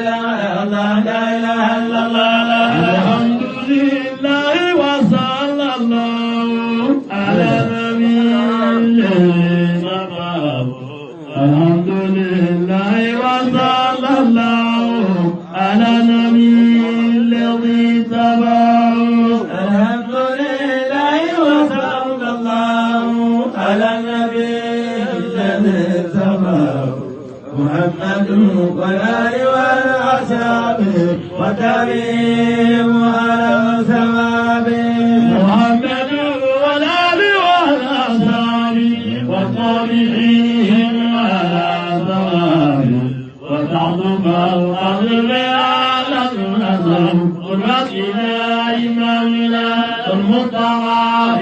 الله لا إله إلا الله. الحمد لله وصلى الله على نبينا. الحمد لله وصلى الله على نبي الذي تبعه. الحمد لله وصلى الله على النبي الذي تبعه. محمد والآل والأصحاب وتابعهم على ثواب. محمد والآل والأصحاب وتابعيهم على ثواب. وتعظم الأرض على النظر قرة إمامنا المطهر.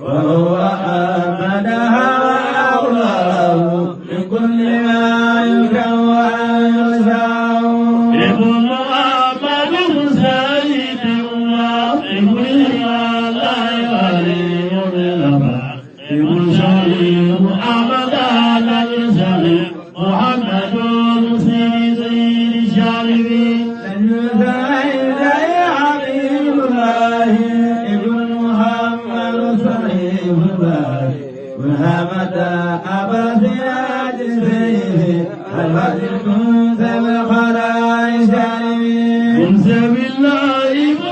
وهو أحمدها وأغلاه من كل ما يكره ويرجاه. ابن محمد سيد ابن لا يغني ابن شريف أحمد الشريف محمد سيد الشاربين. حبيب الله ابن محمد صحيح الله وهمت أبا سياد سيد الوزير كنت بالخلاء شاربين. كنت بالله ابن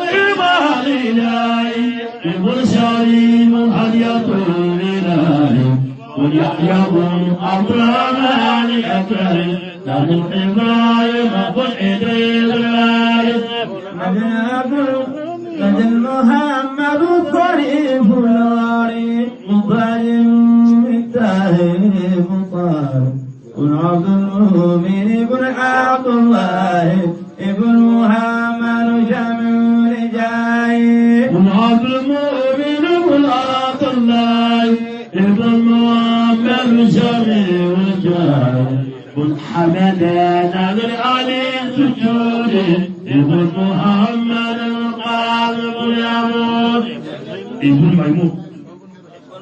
الله ابن شريف حياة الإله ويحيى بن عبد الرحمن الأكرم نحن إبراهيم بن إدريس الوارث. مجد محمد الطريف الواري مطالب التاهر مطالب بن عبد المؤمن بن عبد الله ابن محمد جميع رجاي. بن عبد المؤمن بن عبد الله ابن محمد جميع رجاي. بن حمدان العلي سجود ابن محمد القاسم اليمون ابن ميمون.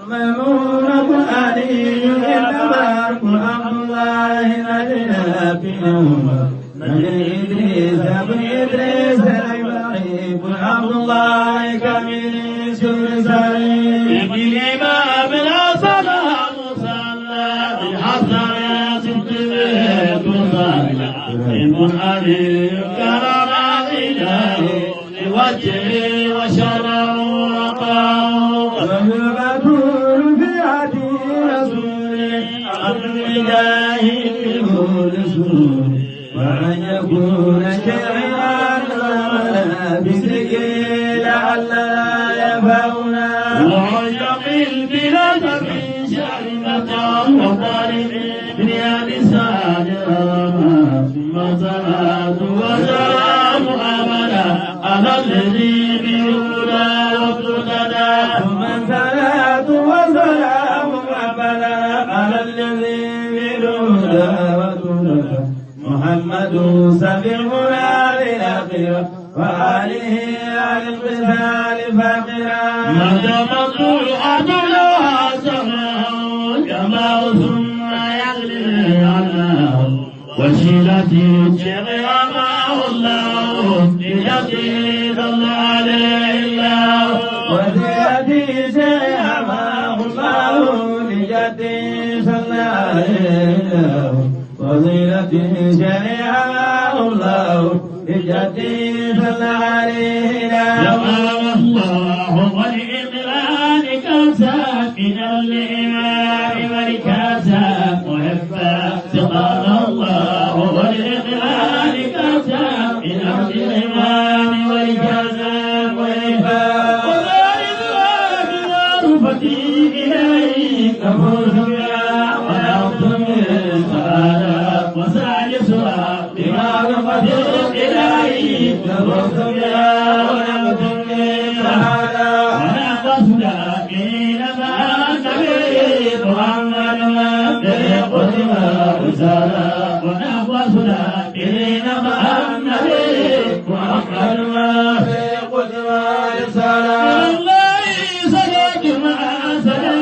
ميمون بن علي بن عبد الله نجنا في نوم نجل إدريس بن إدريس العباري بن عبد الله كامل سر. ابن الإمام الحسن مصلى بالحسن ابن علي كرم الإله لوجهه وشره وقاه. والبتول في عهد رسوله عبد الله رسول وأن يكون شاعرا بذكر لعلنا يفهمنا. وأن يقل بلاد من شرمة وطارق بنيان ساجرا. ثم صلاة وسلام أبدا على الذي بالهدى واقتدى. ثم صلاة وسلام أبدا على الذي بالهدى واقتدى. محمد سفيرنا بالآخرة وآله على القتال فاقرا. ما دامت الأرض لها سماء كما ثم يغلي عنه وشيلتي شغيرها الله لجدي صلى عليه الله. وشيلتي شغيرها الله لجدي صلى عليه الله. وزيلتي شريعة الله لجدي صلى عليه الله. الله والإقران كاسا من الإمام والكاسا محبا سقال الله والإقران كاسا من الإمام والكاسا محبا. وذلك بمعرفتي إليك فوزنا ونعطم السعادة وسالسها بمعرفة إليك فوزنا ونعطم السعادة. ونقصنا قيل مع النبي محمد بقدم رسالة. ونقصنا قيل مع النبي محمد بقدم رسالة. الله صلاة مع سلام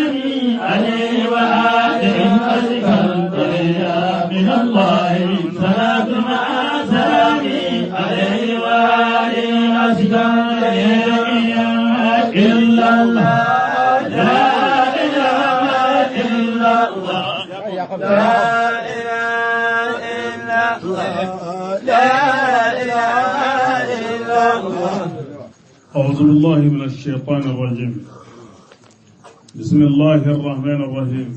لا إله إلا الله لا إله إلا الله لا إله إلا الله لا إله إلا الله. أعوذ بالله من الشيطان الرجيم. بسم الله الرحمن الرحيم.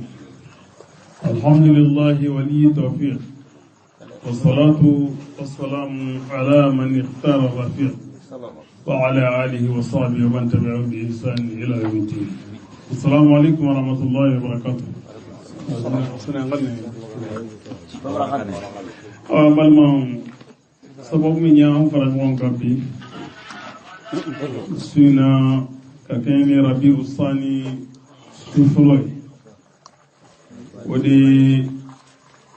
الحمد لله ولي التوفيق، والصلاة والسلام على من اختار الرفيق، وعلى آله وصحبه ومن تبعهم بإحسان إلى يوم الدين. السلام عليكم ورحمة الله وبركاته. Balima, sababu min y'an fara ɲɔgɔn kan bi su in na ka kɛɲɛ ni Rabiu Sani su fɔlɔ ye, o de ye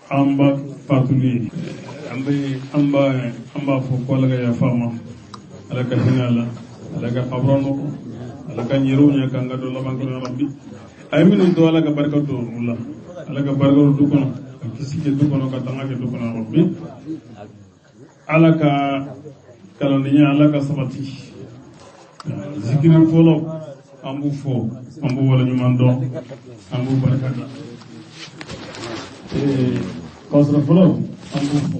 an ba fatuli ye. An bɛ an ba an b'a fɔ ko Ala ka yafa a ma, Ala ka hinɛ a la, Ala ka kabura nɔgɔ, Ala ka ɲɛrɛw ɲɛ k'an ka dɔ laban kɔnɔ rabi. A ye minnu to, Ala ka barika don u la, Ala ka barika don du kɔnɔ, ka kisi kɛ du kɔnɔ, ka tanga kɛ du kɔnɔ rabi. Ala ka kalandenya, Ala ka sabati. Zikiri fɔlɔ, an b'u fɔ, an b'u waleɲuman dɔn, an b'u barika da. Kasɔrɔ fɔlɔ, an b'u fɔ,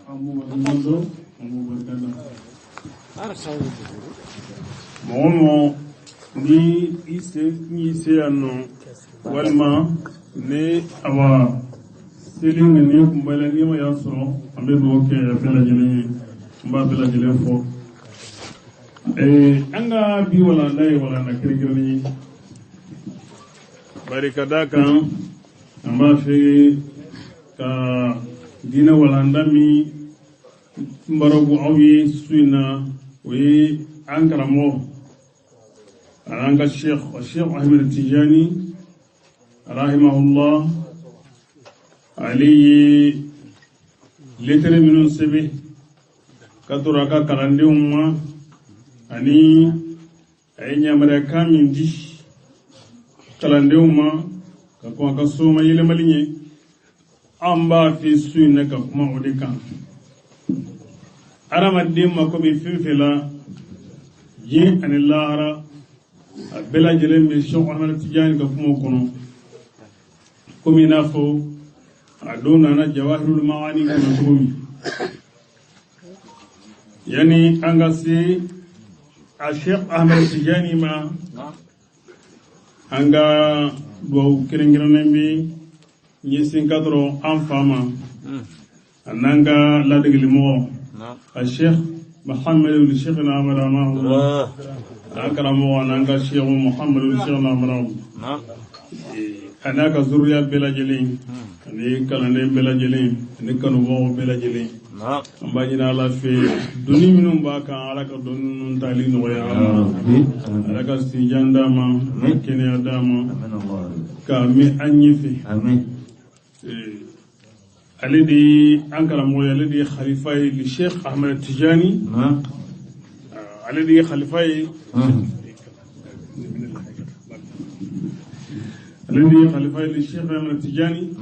an b'u waleɲuman dɔn, an b'u barika da. Mɔgɔ mɔgɔ ni i sen y'i se yan nɔ, walima ni awa seli ŋaniya kun b'a la, n'i ma yan sɔrɔ, an bɛ dugawu kɛ bɛɛ lajɛlen ye, an b'a bɛɛ lajɛlen fɔ. An ka bi walanda ye walanda kɛrɛnkɛrɛnnen ye. Bari ka d'a kan, an b'a fɛ ka diinɛ walanda min baro bɔ aw ye su in na, o ye an karamɔgɔ an'an ka Sheikh, Sheikh Ahmed Tijani rahimahullah, ale ye lettre minnu sɛbɛn ka tora a ka kalandenw ma, ani a ye yamaruyakan min di kalandenw ma ka kɔn a ka soma yɛlɛmali ɲɛ. An b'a fɛ su in na ka kuma o de kan. Adamaden mako bɛ fɛn fɛn la diɲɛ ani lahara, a bɛɛ lajɛlen bɛ Sheikh Ahmed Tijani ka kumaw kɔnɔ, komi i n'a fɔ a don nana Jawahirul Maani kɔnɔ cogo min. Yani an ka se a Sheikh Ahmed Tijani ma, an ka duwawu kɛrɛnkɛrɛnnen bɛ ɲɛsin ka dɔrɔn an fa ma, a n'an ka ladegelimɔgɔ a Sheikh Muhammadu Sheikh Ahmad Amahullah, an karamɔgɔ n'an ka Sheikh Muhammadu Sheikh Ahmad, a n'a ka zuriya bɛɛ lajɛlen, ani kalanden bɛɛ lajɛlen, ani kanubagaw bɛɛ lajɛlen. An b'a ɲini Ala fɛ, doni minnu b'a kan, Ala ka doni ninnu tali nɔgɔya an ma, Ala ka sijan d'a ma, kɛnɛya d'a ma, k'a mɛn an ɲɛfɛ. Ale de ye an karamɔgɔ ye, ale de ye khalifa ye li Sheikh Ahmed Tijani, ale de ye khalifa ye, ale de ye khalifa ye li Sheikh Ahmed Tijani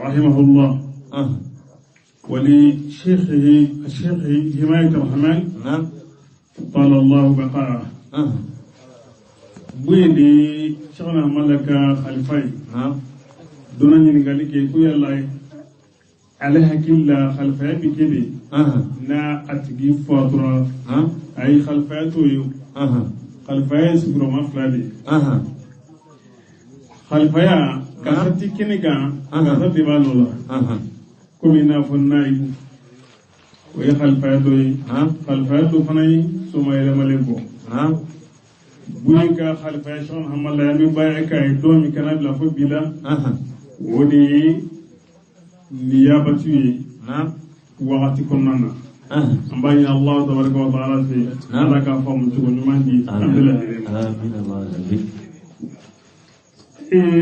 rahimahullah, wa li sheikhihi Sheikh Himayat Rahman طال الله بقاءه. Buye de ye Sheikh Ahmad ka khalifa ye. Donna ɲininkali kɛ ko yala ale hakili la khalifaya bɛ kɛ de n'a a tigi fatura? Ayi, khalifaya t'o ye. Khalifaya ye sigiyɔrɔma fila de ye. Khalifaya karisa ti kɛnɛ kan, karisa de b'a nɔ la, komi i n'a fɔ naibu, o ye khalifaya dɔ ye. Khalifaya dɔ fana ye soma yɛlɛmalen kɔ. Buye ka khalifaya Sheikh Muhammad la, an bɛ baara k'a ye don min kana bila fo bi la, o de ye niyabatu ye wagati kɔnɔna na. An b'a ɲini Allah tabaraka wa taala fɛ, Ala k'a faamu cogo ɲuman di an bɛɛ lajɛlen ma.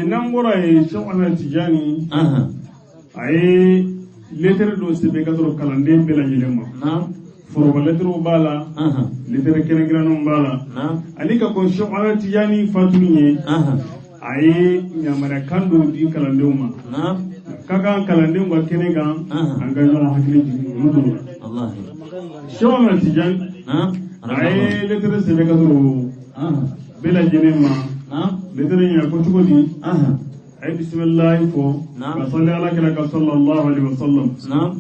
N'an bɔra yen, Sheikh Ahmed Tijani, a ye lettre dɔ sɛbɛn ka sɔrɔ kalanden bɛɛ lajɛlen ma. Foroba letrew b'a la, lettre kɛrɛnkɛrɛnnenw b'a la. Ani ka kɔn Sheikh Ahmed Tijani fatuli ye, a ye yamaruyakan dɔw di kalandenw ma. Ka kan kalandenw ka kɛnɛ kan, an ka ɲɔgɔn hakili jigin olu dɔw la. Cheikh Ahmed Tidiane a ye lettre sɛbɛn ka sɔrɔ bɛɛ lajɛlen ma. Lettre in a ko cogo di? A ye bisimilahi fɔ ka sali ala kira kan sallallahu alaihi wasallam.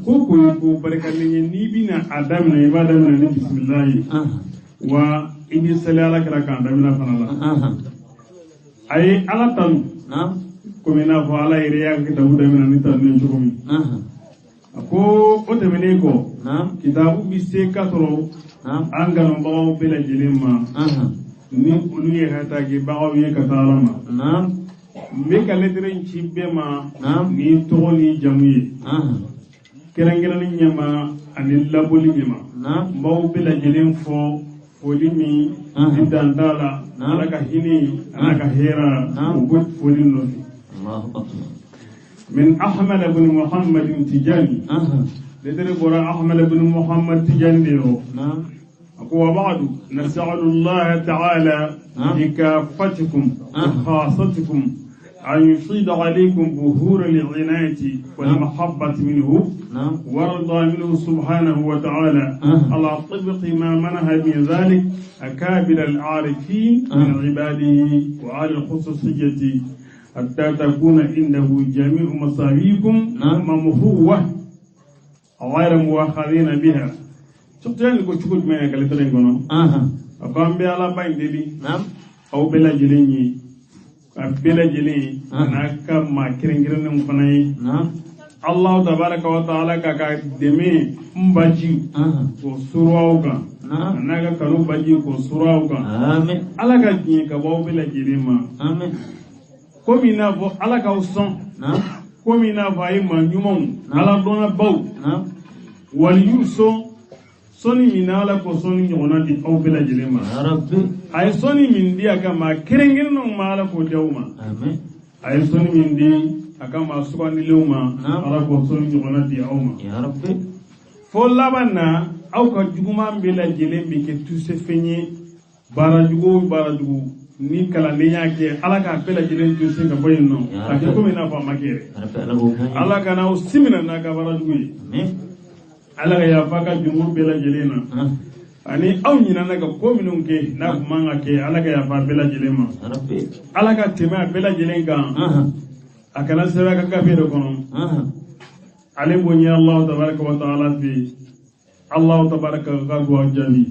Ko ye ko barikalen ye, n'i bɛna a daminɛ, i b'a daminɛ ni bisimilahi ye, wa i bɛ sali ala kira kan a daminɛ fana la. A ye ala tanu komi i n'a fɔ ala yɛrɛ y'a ka kitabu daminɛ ni tanu ye cogo min. A ko o tɛmɛnen kɔ, kitabu bɛ se ka sɔrɔ an kanubagaw bɛɛ lajɛlen ma, ni olu ye hatakibagaw ye ka taa ala ma. N bɛ ka lɛtɛrɛ in ci bɛɛ ma ni tɔgɔ ni jamu ye, kɛrɛnkɛrɛnni ɲɛma ani labɔli ɲɛma. N b'aw bɛɛ lajɛlen fɔ foli min ni dan t'a la, ala ka hinɛ ala ka hɛrɛ o bɛ foli nɔfɛ. Min Ahmad ibn Muhammad Tijani, lɛtɛrɛ bɔra Ahmad ibn Muhammad Tijani de yɔrɔ. A ko wa ba'du, nasalu Allah ta'ala likafatikum wa khasatikum an yufida alaykum buhura al-inayati wal mahabbati minhu warda minhu subhanahu wa ta'ala ala tabqi ma manaha min dhalik akabir al-arifin min ibadihi wa ala al-khususiyyati hatta takuna indahu jami'u masawikum mamhuwa ghayra muwakhadhina biha. Sɔrɔ ko cogo jumɛn ka lɛtɛrɛ in kɔnɔ? A ko an bɛ ala ba in deli aw bɛɛ lajɛlen ye, a bɛɛ lajɛlen ye n'a ka maa kɛrɛnkɛrɛnnenw fana ye. Allahu tabaraka wa ta'ala ka dɛmɛ n baji k'o suru aw kan, a n'a ka kanu baji k'o suru aw kan. Ala ka diɲɛ ka bɔ aw bɛɛ lajɛlen ma, komi i n'a fɔ ala k'aw sɔn, komi i n'a fɔ a ye maa ɲumanw, ala dɔnnabaw, waliyu sɔn sɔnni min na, ala ko sɔnni ɲɔgɔnna di aw bɛɛ lajɛlen ma. A ye sɔnni min di a ka maa kɛrɛnkɛrɛnnenw ma, ala k'o di aw ma. A ye sɔnni min di a ka maa sugandilenw ma, ala k'o sɔnni ɲɔgɔnna di aw ma. Fo laban na, aw ka juguman bɛɛ lajɛlen bɛ kɛ tusefɛn ye. Baara jugu o baara jugu ni kalanden y'a kɛ, ala k'a bɛɛ lajɛlen tuse ka bɔ yen nɔ, a kɛ komi i n'a fɔ a ma kɛ yɛrɛ. Ala kana aw si minɛ n'a ka baara jugu ye. Ala ka yafa ka jurumu bɛɛ lajɛlen na, ani aw ɲinɛna ka ko minnu kɛ n'a kun man ka kɛ, ala ka yafa bɛɛ lajɛlen ma. Ala ka tɛmɛ a bɛɛ lajɛlen kan, a kana sɛbɛn a ka gafe de kɔnɔ. Ale bonya Allahu tabaraka wa ta'ala fɛ, Allahu tabaraka ka duwawu jaabi.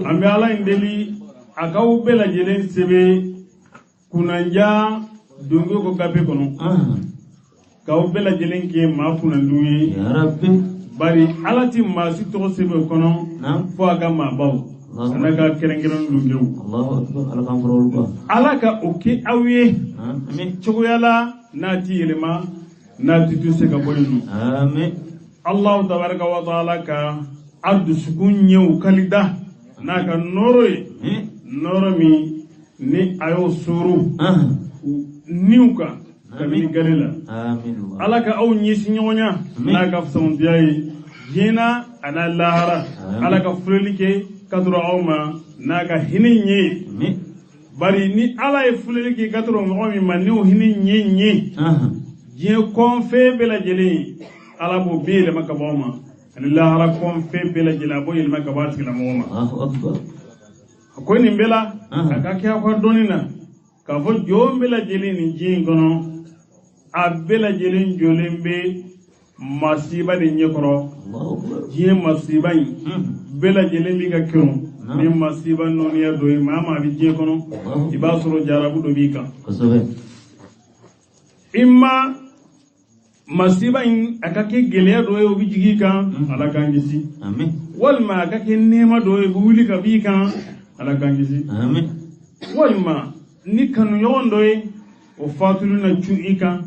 An bɛ ala in deli a k'aw bɛɛ lajɛlen sɛbɛn kunnandiya donko ko gafe kɔnɔ, k'aw bɛɛ lajɛlen kɛ maa kunnandiw ye. Bari ala ti maa si tɔgɔ sɛbɛn kɔnɔ fo a ka maabaw a n'a ka kɛrɛnkɛrɛn dunkew. Ala ka o kɛ aw ye cogoya la n'a ti yɛlɛma, n'a ti tɛ se ka bɔ yen nɔ. Allahu tabaraka wa ta'ala ka a dusukun ɲɛw kalida n'a ka nɔɔrɔ ye, nɔɔrɔ min ni a y'o soro niw kan kabini gale la. Ala ka aw ɲɛsin ɲɔgɔnya n'a ka fisamantiya ye diɲɛ na a n'a lahara. Ala ka fuleli kɛ ka sɔrɔ aw ma n'a ka hinɛ ɲɛ ye. Bari ni ala ye fuleli kɛ ka sɔrɔ mɔgɔ min ma n'o hinɛ ɲɛ ɲɛ, diɲɛ kɔnfɛn bɛɛ lajɛlen ala b'o bɛɛ yɛlɛma ka bɔ aw ma, ani lahara kɔnfɛn bɛɛ lajɛlen a b'o yɛlɛma ka bɔ a tigilamɔgɔ ma. A ko nin bɛɛ la, a ka kɛ aw ka dɔnni na k'a fɔ jɔn bɛɛ lajɛlen nin diɲɛ in kɔnɔ, a bɛɛ lajɛlen jɔlen bɛ masiba de ɲɛkɔrɔ. Diɲɛ masiba in bɛɛ lajɛlen b'i ka kɛrun ni masiba nɔniya dɔ ye. Maa maa bɛ diɲɛ kɔnɔ, i b'a sɔrɔ jarabu dɔ b'i kan. I ma masiba in a ka kɛ gɛlɛya dɔ ye, o bɛ jigin i kan, ala k'an kisi. Walima a ka kɛ nɛɛma dɔ ye, o bɛ wuli ka b'i kan, ala k'an kisi. Walima ni kanuɲɔgɔn dɔ ye, o fatuli na cun i kan,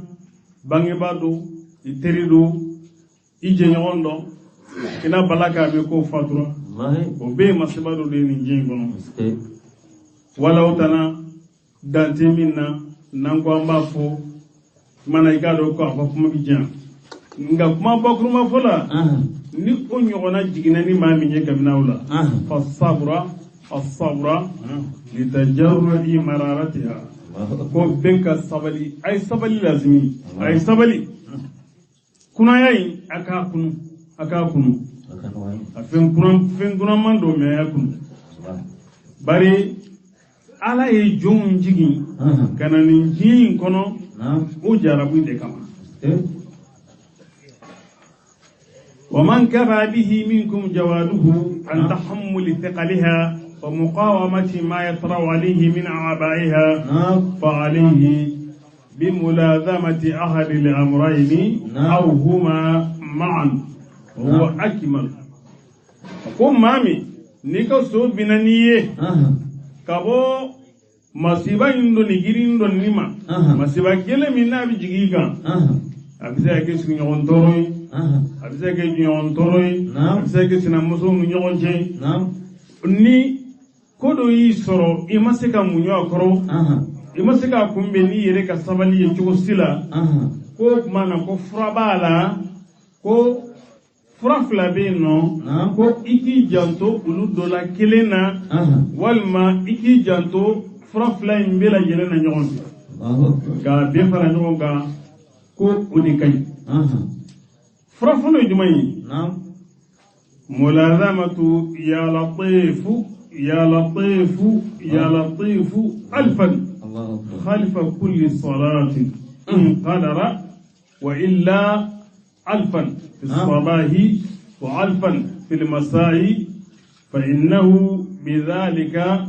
bangebaa don, i teri don, i jɛɲɔgɔn dɔ, i n'a bala k'a mɛn k'o fatura, o bɛɛ ye masiba dɔ de ye nin diɲɛ in kɔnɔ. Walaw tana dan tɛ min na, n'an ko an b'a fɔ kumana, i k'a dɔn ko a ka kuma bɛ diyan, nka kuma bakurunba fɔ la, ni o ɲɔgɔnna jiginna ni maa min ye kabini aw la, fa sabura asabura litajarrudi mararatiha, ko bɛɛ ka sabali, a ye sabali lazimi, a ye sabali kunaya in, a k'a kunu, a k'a kunu. A fɛn kuraman don mais a y'a kunu. Bari Ala ye jɔnw jigin ka na nin diɲɛ in kɔnɔ o jarabu de kama. ومن كفى به منكم جواده عن تحمل ثقلها ومقاومة ما يطرأ عليه من أعبائها فعليه بملازمة أحد الأمرين أو هما معا وهو أكمل. Ko maa min n'i ka so binna n'i ye ka bɔ masiba in donni girin donni ma, masiba gɛlɛn min n'a bɛ jigin i kan, a bɛ se ka kɛ sigiɲɔgɔn tɔɔrɔ ye, a bɛ se ka kɛ ɲɔgɔn tɔɔrɔ ye, a bɛ se ka kɛ sinamusow ni ɲɔgɔn cɛ. Ni ko dɔ y'i sɔrɔ, i ma se ka muɲu a kɔrɔ, i ma se k'a kunbɛn n'i yɛrɛ ka sabali ye cogo si la, ko o tuma na ko fura b'a la, ko fura fila bɛ yen nɔ, ko i k'i janto olu dɔ la kelen na, walima i k'i janto fura fila in bɛɛ lajɛlen na ɲɔgɔn fɛ, k'a bɛɛ fara ɲɔgɔn kan, ko o de ka ɲi. Fura fɔlɔ ye jumɛn ye? Mulazamatu ya latifu ya latifu ya latifu alfan khalfa kulli salatin in qadara wa illa alfan fi sabahi wa alfan fi lmasai fa innahu bidhalika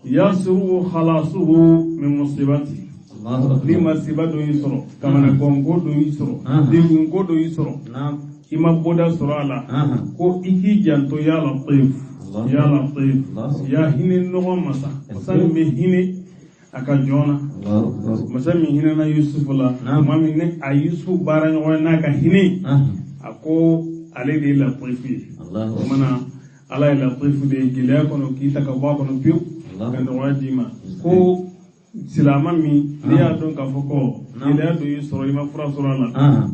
yasru khalasuhu min musibati. Ni masiba dɔ y'i sɔrɔ, kamanaganko dɔ y'i sɔrɔ, degunko dɔ y'i sɔrɔ, i ma bɔda sɔrɔ a la, ko i k'i janto ya latif ya latif, ya hinɛ nɔgɔ masa, masa min bɛ hinɛ a ka jɔn na, masa min hinɛna Yusufu la, tuma min ne a Yusufu baara ɲɔgɔn n'a ka hinɛ, a ko ale de ye latifu ye. O tuma na Ala ye latifu de ye gɛlɛya kɔnɔ k'i ta ka bɔ a kɔnɔ pewu ka nɔgɔya d'i ma. Ko silama min n'i y'a dɔn k'a fɔ ko gɛlɛya dɔ y'i sɔrɔ, i ma fura sɔrɔ a la,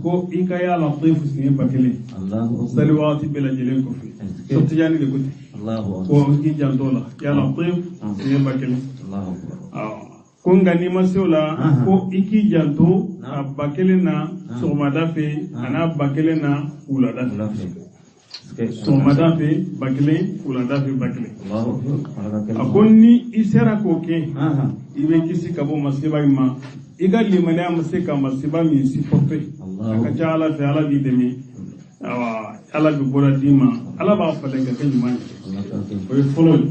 ko i ka ya latifu siɲɛ 1000 sali waati bɛɛ lajɛlen kɔfɛ. Sotijani de ko ten, ko i k'i janto o la, ya latif siɲɛ 1000. Ko nka n'i ma se o la, ko i k'i janto a 1000 na sɔgɔmada fɛ, a n'a 1000 na wulada fɛ. Sɔgɔmada fɛ 1000, wulada fɛ 1000. A ko ni i sera k'o kɛ, i bɛ kisi ka bɔ masiba in ma. I ka limaniya ma se ka masiba min supporter, a ka ca Ala fɛ, Ala b'i dɛmɛ, awa Ala bɛ bɔra d'i ma, Ala b'a falen ka kɛ ɲuman ye. O ye fɔlɔ ye.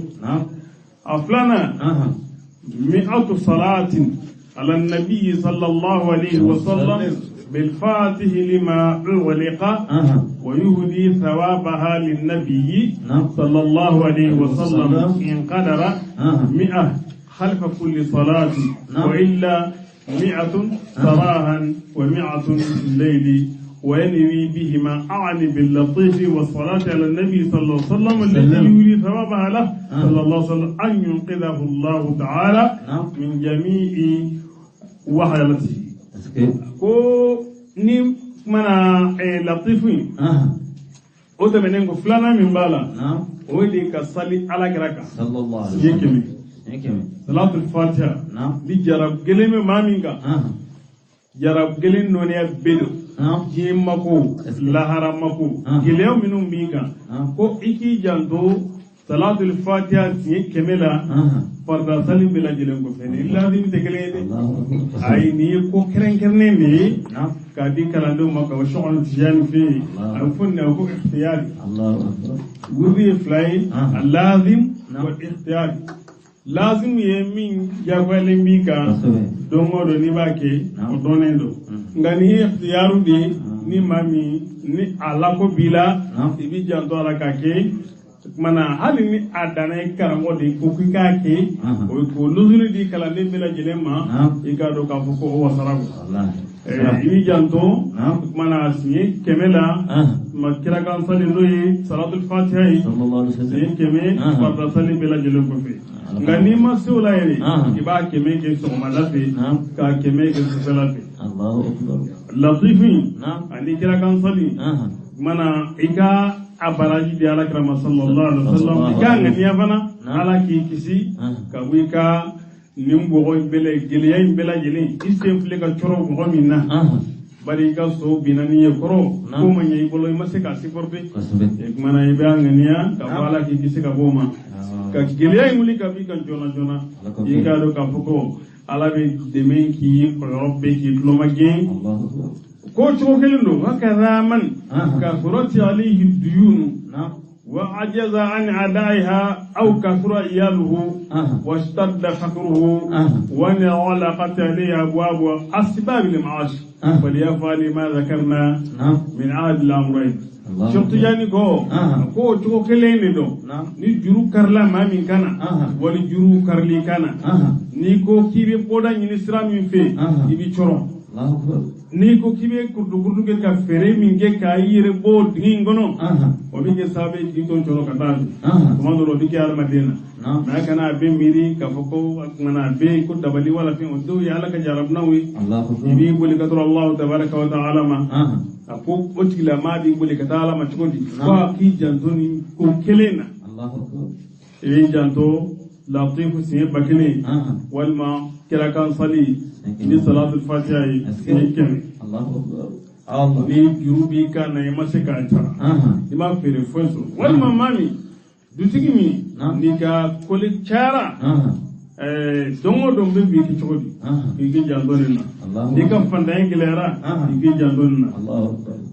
A filanan, mi'atu salatin ala nabiyyi sallallahu alayhi wa sallam بالفاتح لما أغلق ويهدي ثوابها للنبي صلى الله عليه وسلم إن قدر 100 خلف كل صلاة، وإلا 100 صباحا و100 في الليل، وينوي بهما أعني باللطيف والصلاة على النبي صلى الله عليه وسلم الذي يريد ثوابها له صلى الله عليه وسلم أن ينقذه الله تعالى من جميع وحلته. Ko ni mana latifu in, o tɛmɛnen kɔ, filanan min b'a la, o de ka sali Ala kira kan siɲɛ 100, salatul fatiha. Ni jarabu gɛlɛn bɛ maa min kan, jarabu gɛlɛn nɔnniya bɛɛ don, diɲɛ mako, lahara mako, gɛlɛya minnu b'i kan, ko i k'i janto salatul fatiha siɲɛ 100 la farida sali bɛɛ lajɛlen kɔfɛ. Ni lazimi tɛ kelen ye dɛ, ayi, nin ye ko kɛrɛnkɛrɛnnen de ye k'a di kalandenw ma ka bɔ Sɔkɔnɔ Tijani fɛ yen. A bɛ fɔ nin ma ko ikhtiyari. Wurudi ye fila ye, a lazim wa ikhtiyari. Lazim ye min diyagoyalen b'i kan don o don n'i b'a kɛ, o dɔnnen don. Nka nin ye ikhtiyaru de ye, ni maa min ni a lako b'i la, i b'i janto a la k'a kɛ. Tuma na hali ni a danna i karamɔgɔ de ko k'i k'a kɛ, o ye k'o lozuri di kalanden bɛɛ lajɛlen ma, i k'a dɔn k'a fɔ ko o wasara ko. I b'i janto tuma na siɲɛ 100 la, ma kirakan sali n'o ye salatul fatiha ye siɲɛ 100 farida sali bɛɛ lajɛlen kɔfɛ. Nka n'i ma se o la yɛrɛ, i b'a 100 kɛ sɔgɔmada fɛ, k'a 100 kɛ sufɛla fɛ. Latifu in ani kirakan sali, tuma na i ka a baraji di Ala kira ma sallallahu alaihi wasallam, i ka ŋaniya fana Ala k'i kisi ka bɔ i ka nin bɔgɔ in bɛɛ gɛlɛya in bɛɛ lajɛlen, i sen filɛ ka cɔrɔ bɔgɔ min na. Bari i ka so binna ni ye kɔrɔ, ko ma ɲɛ i bolo, i ma se k'a supporter. O tuma na i b'a ŋaniya k'a fɔ Ala k'i kisi ka bɔ o ma, ka gɛlɛya in wuli ka b'i kan joona joona. I k'a dɔn k'a fɔ ko Ala bɛ dɛmɛ k'i ye o yɔrɔ bɛɛ, k'i tulo magɛn. Ko cogo kelen don, hakaza man kasurat alayhi duyunu wa ajaza an adaiha aw kasura iyaluhu washtadda faqruhu wa nghalaqat alayhi abwabu asbab al-ma'ash falyaf'al ma dhakarna min ahad al-amrayn. Cheikh Tijani ko ko cogo kelen de don, ni juru karila maa min kan na, wali juru karili kan na, n'i ko k'i bɛ bɔda ɲini sira min fɛ, i bɛ cɔrɔ. N'i ko k'i bɛ kurudukurudu kɛ ka feere min kɛ k'a yɛrɛ bɔ dingɛ in kɔnɔ, o bɛ kɛ sababu ye k'i to cɔrɔ ka taa bin. Tuma dɔ la, o bɛ kɛ hadamaden na, mais a kana a bɛ miiri k'a fɔ ko a kumana a bɛ ko dabali wala fɛn, o dɔw ye Ala ka jarabinaw ye. I b'i boli ka tɔrɔ Alahu tabaraka wa taala ma. A ko o tigilamaa b'i boli ka taa Ala ma cogo di? Ko a k'i janto nin ko kelen na. I b'i janto latifu siɲɛ 1000, walima kirakan sali ni salatul fatiha ye siɲɛ 100. Ni juru b'i kan na, i ma se k'a sara, i ma feere foyi sɔrɔ, walima maa min dutigi min n'i ka koli cayara don o don, bɛ bi kɛ cogo di, i k'i janto nin na. N'i ka fantanya gɛlɛyara, i k'i janto nin na.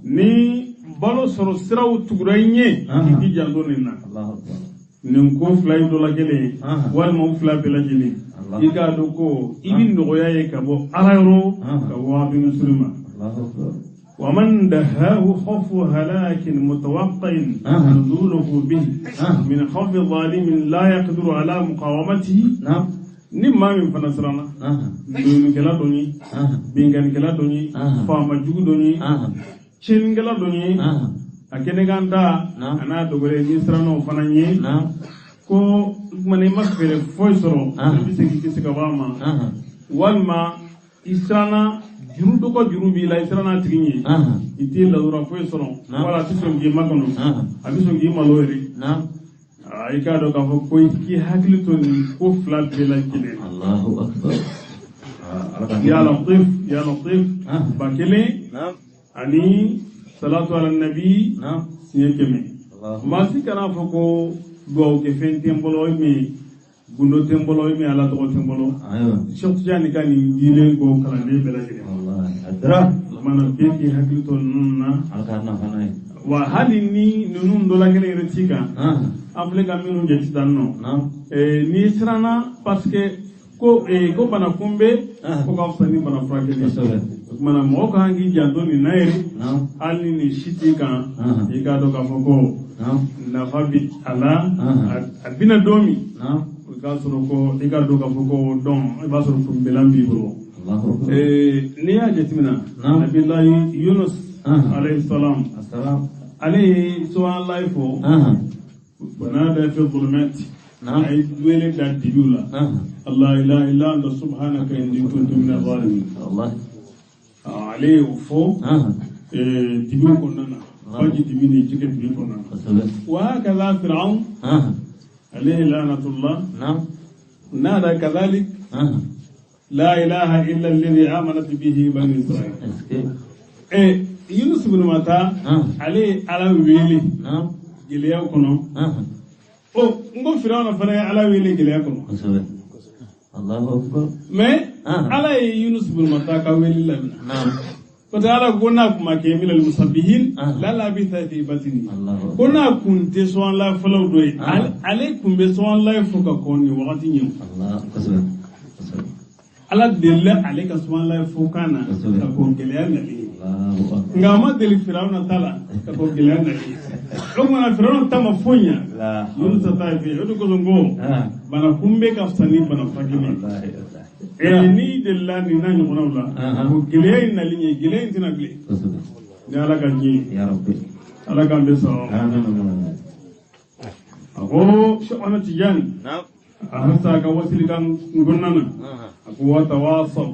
Ni balo sɔrɔ siraw tugura i ɲɛ, i k'i janto nin na. Nin ko fila in dɔ la kelen ye, walima u fila bɛɛ lajɛlen, i k'a dɔn ko i bɛ nɔgɔya ye ka bɔ Ala yɔrɔ, ka bɔ abinusiri ma. ومن دهاه خوف هلاك متوقع نزوله به من خوف ظالم لا يقدر على مقاومته. Ni maa min fana siranna doninkɛla dɔ ye, binkannikɛla dɔ ye, faama jugu dɔ ye, tiɲɛnikɛla dɔ ye, a kɛnɛkan ta a n'a dogolen, ni siranna o fana ye ko kumana i ma feere foyi sɔrɔ, i bɛ se k'i kisi ka bɔ a ma, walima i siranna juru dɔ ka juru b'i la, i siranna a tigi ɲɛ, i t'i ladura foyi sɔrɔ, wala a tɛ sɔn k'i makɔnɔ, a bɛ sɔn k'i malo yɛrɛ. I k'a dɔn k'a fɔ ko i k'i hakili to nin ko fila bɛɛ lajɛlen. Ya Latif, ya Latif 1000 ani salatu ala nabi siɲɛ 100. Maa si kana fɔ ko duwawu kɛ fɛn tɛ n bolo, min gundo tɛ n bolo, min Ala tɔgɔ tɛ n bolo. Cheikh Tijani ka nin dilen ko kalanden bɛɛ lajɛlen mana, bɛɛ k'i hakili to ninnu na. Wa hali ni ninnu dɔ la kelen yɛrɛ t'i kan, an filɛ ka minnu jate sisan nɔ, n'i siranna, parce que ko ko bana kunbɛ ko ka fisa ni bana furakɛli ye. O tuma na mɔgɔ kan k'i janto nin na yɛrɛ, hali ni nin si t'i kan, i k'a dɔn k'a fɔ ko nafa bi a la. A bɛna don min, o k'a sɔrɔ ko i k'a dɔn k'a fɔ ko dɔn i b'a sɔrɔ kunbɛlan b'i bolo. N'i y'a jateminɛ, Nabilayi Yunus alayhi salam, ale ye subahanallahi fɔ, fanada fi zulumati, a ye wele da dibiw la, Allah ilaha illa anta subhanaka inni kuntu mina zalimin. Ale y'o fɔ dibiw kɔnɔna na, baji dibi ni jɛgɛ dibi kɔnɔna na. Wa hakaza Fir'aun alayhi lanatullah nada kadhalik, la ilaha illa alladhi amanat bihi bani Israil. Yunus ibn Mata, ale ye Ala wele gɛlɛya kɔnɔ. O n ko Firawuna fana ye Ala wele gɛlɛya kɔnɔ, mais Ala ye Yunus ibn Mata ka wele laminɛ. Ko tɛ Ala ko n'a kun ma kɛ minal musabbihin la labitha fi batni, ko n'a kun tɛ subahanallahi fɔlaw dɔ ye, ale kun bɛ subahanallahi fɔ ka kɔn nin wagati ɲɛ. Ala delila ale ka subahanallahi fɔ kan na ka kɔn gɛlɛya nali ye, nka a ma deli Firawuna ta la ka kɔn gɛlɛya nali ye. O tuma na Firawuna ta ma foyi ɲɛ, Yunusa ta ye fɛn ye. O de kosɔn ko bana kunbɛ ka fisa ni bana furakɛli ye. N'i delila nin n'a ɲɔgɔnnaw la ko gɛlɛya in nali ɲɛ, gɛlɛya in tɛna bilen ni Ala ka diɲɛ ye. Ala k'an bɛ sɔrɔ. A ko Cheikh Ahmed Tijani a hasa ka wasilikan kɔnɔna na, a ko wa tawasaw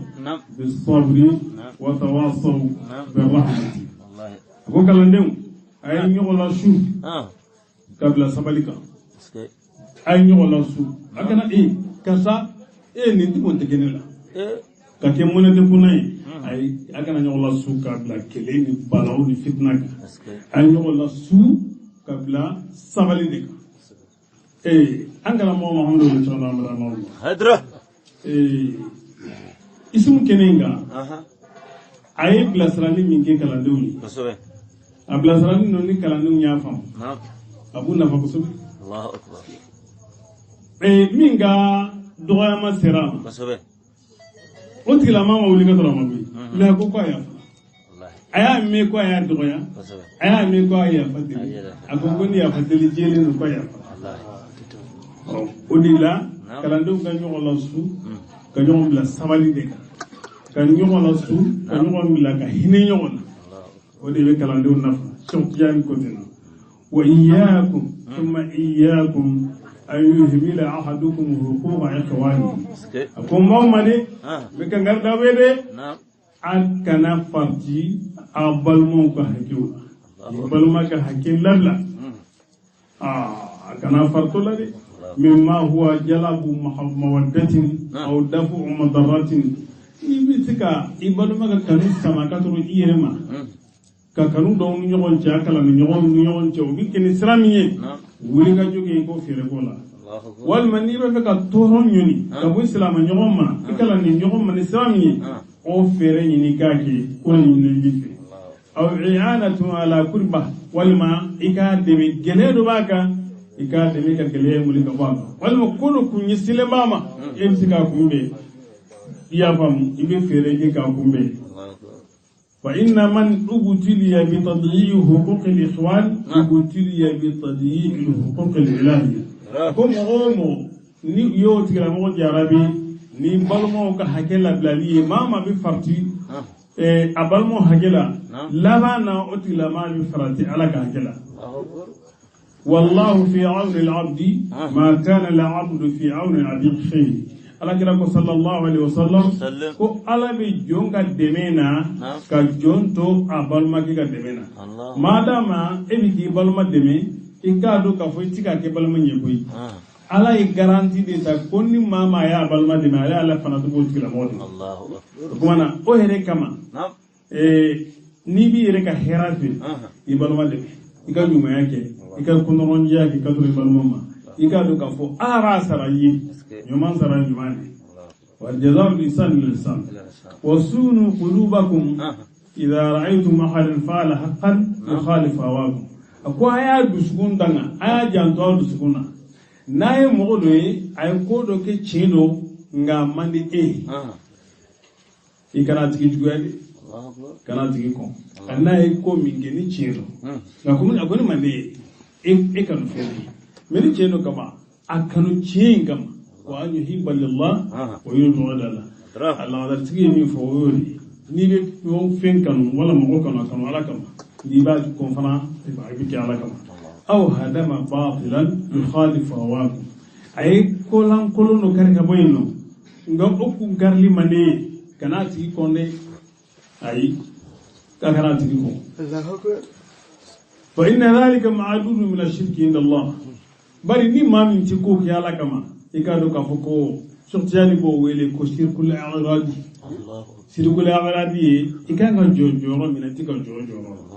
bisabri wa tawasaw birahmati. A ko kalandenw, a ye ɲɔgɔn lasu ka bila sabali kan, a ye ɲɔgɔn lasu. A kana e karisa e nin tɛ tɛ kɛ ne la ka kɛ mɔnɛ tɛ kunna ye. Ayi, a kana ɲɔgɔn lasu ka bila kɛlɛ ni balaw ni fitina kan. A ye ɲɔgɔn lasu ka bila sabali de kan. Ee, an karamɔgɔ Mahamadu Wele Hadra. Ee, isimu kɛnɛ in kan, a ye bilasirali min kɛ kalandenw ye, a bilasirali ninnu, ni kalandenw y'a faamu, a b'u nafa kosɛbɛ. Allahu akbar. Ee, min ka dɔgɔyama sera a ma, o tigilama ma wuli ka sɔrɔ a ma koyi, mɛ a ko k'a yafa. A y'a mɛn ko a y'a dɔgɔya, a y'a mɛn ko a ye yafa deli, a ko ko ni yafa deli jɛlen don, k'a yafa. O de la kalandenw ka ɲɔgɔn lasu ka ɲɔgɔn bila sabali de kan, ka ɲɔgɔn lasu ka ɲɔgɔn bila ka hinɛ ɲɔgɔn na, o de bɛ kalandenw nafa. Cheikh Tijani ko ten: wa iyyakum thumma iyyakum an yuhmila ahadukum huquqa ikhwani. A ko n b'aw ma de, n bɛ kankari d'aw ye dɛ, a kana farati a balimaw ka hakɛw la. I balima ka hakɛ labila, a kana farito la dɛ. Mimma huwa jalabu mawaddatin aw dafu madaratin, n'i bɛ se ka i balima ka kanu sama ka tɔrɔ i yɛrɛ ma, ka kanu dɔw ni ɲɔgɔn cɛ, a kalan ni ɲɔgɔn ni ɲɔgɔn cɛ, o bɛ kɛ ni sira min ye, wuli ka jo kɛ i k'o feere ko la. Walima n'i bɛ fɛ ka tɔɔrɔ ɲini ka bɔ silamɛ ɲɔgɔn ma, i kalan ni ɲɔgɔn ma ni sira min ye, o feere ɲini k'a kɛ ko nin b'i fɛ. Aw i'anatu ala kurba, walima i k'a dɛmɛ gɛlɛya dɔ b'a kan, i k'a dɛmɛ ka gɛlɛya wuli ka bɔ a kan, walima ko dɔ kun ɲɛsinnen b'a ma, e bɛ se k'a kunbɛn, i y'a faamu, i bɛ feere kɛ k'a kunbɛn. Fa inna man ubtiliya bi tadyi'i huquqi al-ikhwan ubtiliya bi tadyi'i huquqi al-ilahiyya. Ko mɔgɔ o mɔgɔ ni u y'o tigilamɔgɔ jarabi ni balimaw ka hakɛ labilali ye, maa maa bɛ farati a balimaw hakɛ la, laban na o tigilamaa bɛ farati Ala ka hakɛ la. Wallahu fi awni al-abdi ma kana al-abdu fi awni akhihi. Ala kira ko sallallahu alaihi wasallam ko Ala bɛ jɔn ka dɛmɛ na ka jɔn to a balimakɛ ka dɛmɛ na. Maadama e bɛ k'i balima dɛmɛ, i k'a dɔn k'a fɔ i ti k'a kɛ balima ɲɛ koyi. Ala ye garantie de ta ko ni maa maa y'a balima dɛmɛ, ale Ala fana b'o tigilamɔgɔ dɛmɛ. O tuma na, o yɛrɛ kama, n'i b'i yɛrɛ ka hɛrɛ fɛ, i balima dɛmɛ, i ka ɲumanya kɛ, i ka kɔnɔrɔnjɛya kɛ ka sɔrɔ i balima ma, i k'a dɔn k'a fɔ Ala b'a sara i ye. Ɲuman sara ɲuman de, wal jazaa'u l-ihsan lil-ihsan. Wa sunu qulubakum idha ra'aytum ahadan fa'ala haqqan yukhalif hawakum. A ko a y'a dusukun danga, a y'a janto aw dusukun na n'a ye mɔgɔ dɔ ye, a ye ko dɔ kɛ, tiɲɛ don, nka a man di e ye, i kana a tigi juguya dɛ, kana tigi kɔn. A n'a ye ko min kɛ ni tiɲɛ don, nka komi a kɔni man di ye, e kanu fɛn de ye, mɛ ni tiɲɛ don kama, a kanu tiɲɛ in kama. Wa an yuhibba lillah wa yubghida la. A ladalatigi ye min fɔ, o y'o de ye: n'i bɛ fɛn kanu wala mɔgɔ kanu, a kanu Ala kama. N'i b'a kɔn fana, i bɛ kɛ Ala kama. Aw hadama batilan yukhalifu hawakum, a ye kolankolon dɔ kari ka bɔ yen nɔ, nka o kun karili man di ye, kana a tigi kɔn dɛ, ayi, k'a kana a tigi kɔn. Fa inna dhalika ma'adudun min ashirki inda Allah. Bari ni maa min ti ko kɛ Ala kama, i k'a dɔn k'a fɔ ko Cheikh Tijani b'o wele ko shirkul a'radi. Shirkul a'radi ye i kan ka jɔ jɔyɔrɔ min na, i ti ka jɔ jɔyɔrɔ la.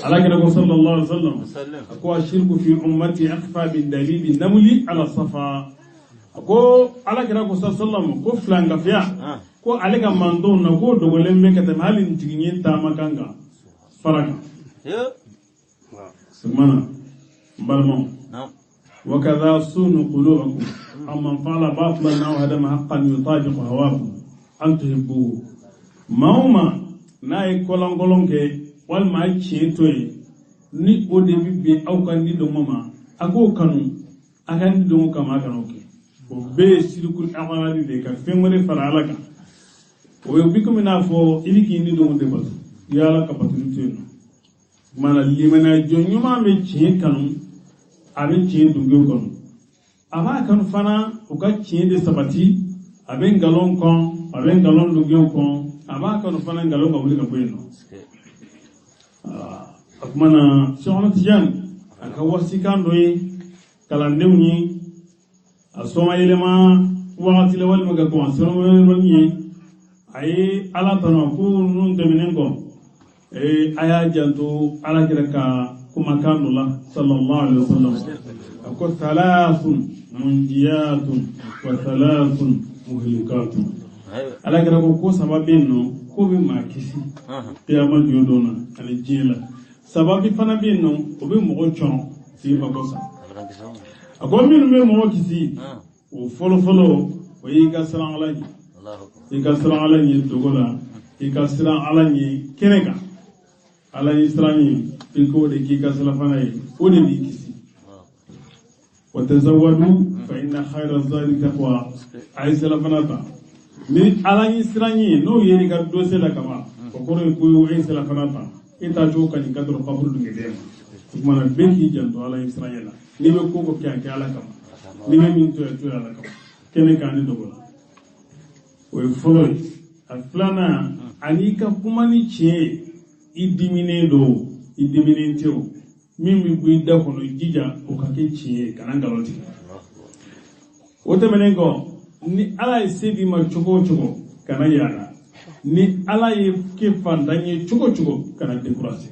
Ala kira ko sallallahu alaihi wasallam, a ko ashirku fi ummati akhfa min dabibi namli ala safa. A ko ala kira ko sallallahu ko filankafiya ko ale ka mantonw na, ko dogolen bɛ ka tɛmɛ hali ntigiɲɛ taama kan kan fara kan. Sumana n balimaw, wakadha sunu qulubakum amman fa'ala batilan aw hadama haqqan yutabiqu hawakum an tuhibbuhu. Maa o maa n'a ye kɔlankolon kɛ walima a ye tiɲɛ to yen, ni o de bɛ bɛn aw ka ni dɔngɔ ma, a k'o kanu a ka ni dɔngɔ kama, a kan'o kɛ. O bɛɛ ye sirikul amarali de ye, ka fɛn wɛrɛ fara Ala kan. O ye bi komi n'a fɔ i bɛ k'i ni dɔngɔ de bato, i ye Ala ka batoli to yen nɔ. Kumana limaniya jɔn ɲuman bɛ tiɲɛ kanu, a bɛ tiɲɛ dungew kanu, a b'a kanu fana u ka tiɲɛ de sabati, a bɛ nkalon kɔn, a bɛ nkalon dungew kɔn, a b'a kanu fana nkalon ka wuli ka bɔ yen nɔ. A kumana Sɛkina Tijani a ka wasikan dɔ ye kalandenw ye, a sɔma yɛlɛma wagati la walima ka kɔn a sɔma yɛlɛma ye. A ye Ala tanu ko ninnu tɛmɛnen kɔ, a y'a janto Ala kira ka kumakan dɔ la sallallahu alaihi wa sallam. A ko thalathun munjiyatun wa thalathun muhlikatun. Ala kira ko saba bɛ yen nɔ ko bɛ maa kisi kiyama jɔ don na ani diɲɛ la. Saba bi fana bɛ yen nɔ, o bɛ mɔgɔ cɔn k'i mako sa. A ko minnu bɛ mɔgɔ kisi, o fɔlɔfɔlɔ o y'i ka siran Ala ɲɛ, i ka siran Ala ɲɛ dogo la, i ka siran Ala ɲɛ kɛnɛ kan. Ala ɲɛ siran ɲɛ, i k'o de k'i ka sirafana ye, o de b'i kisi. Wa tazawwadu fa inna khayra zadi taqwa. A ye sirafana ta ni Ala ɲɛ siran ɲɛ, n'o yer'i ka dossier la kaban, o kɔrɔ ye ko e ye sirafana ta, e taa cogo ka ɲi ka dɔrɔn kaburu dun den ma. O tuma na bɛɛ k'i janto Ala ɲɛ siran ɲɛ la. N'i bɛ ko ko kɛ, a kɛ Ala kama. N'i bɛ min to yen, to yen Ala kama, kɛnɛ kan ni dogo la. O ye fɔlɔ ye. A filanan, ani i ka kuma ni tiɲɛ ye. I diminen don, i diminen tɛ o, min bɛ bɔ i da kɔnɔ, i jija o ka kɛ tiɲɛ ye, kana nkalon tigɛ. O tɛmɛnen kɔ, ni Ala ye se d'i ma cogo o cogo, kana yaala. Ni Ala ye kɛ fantan ye cogo o cogo, kana décourager.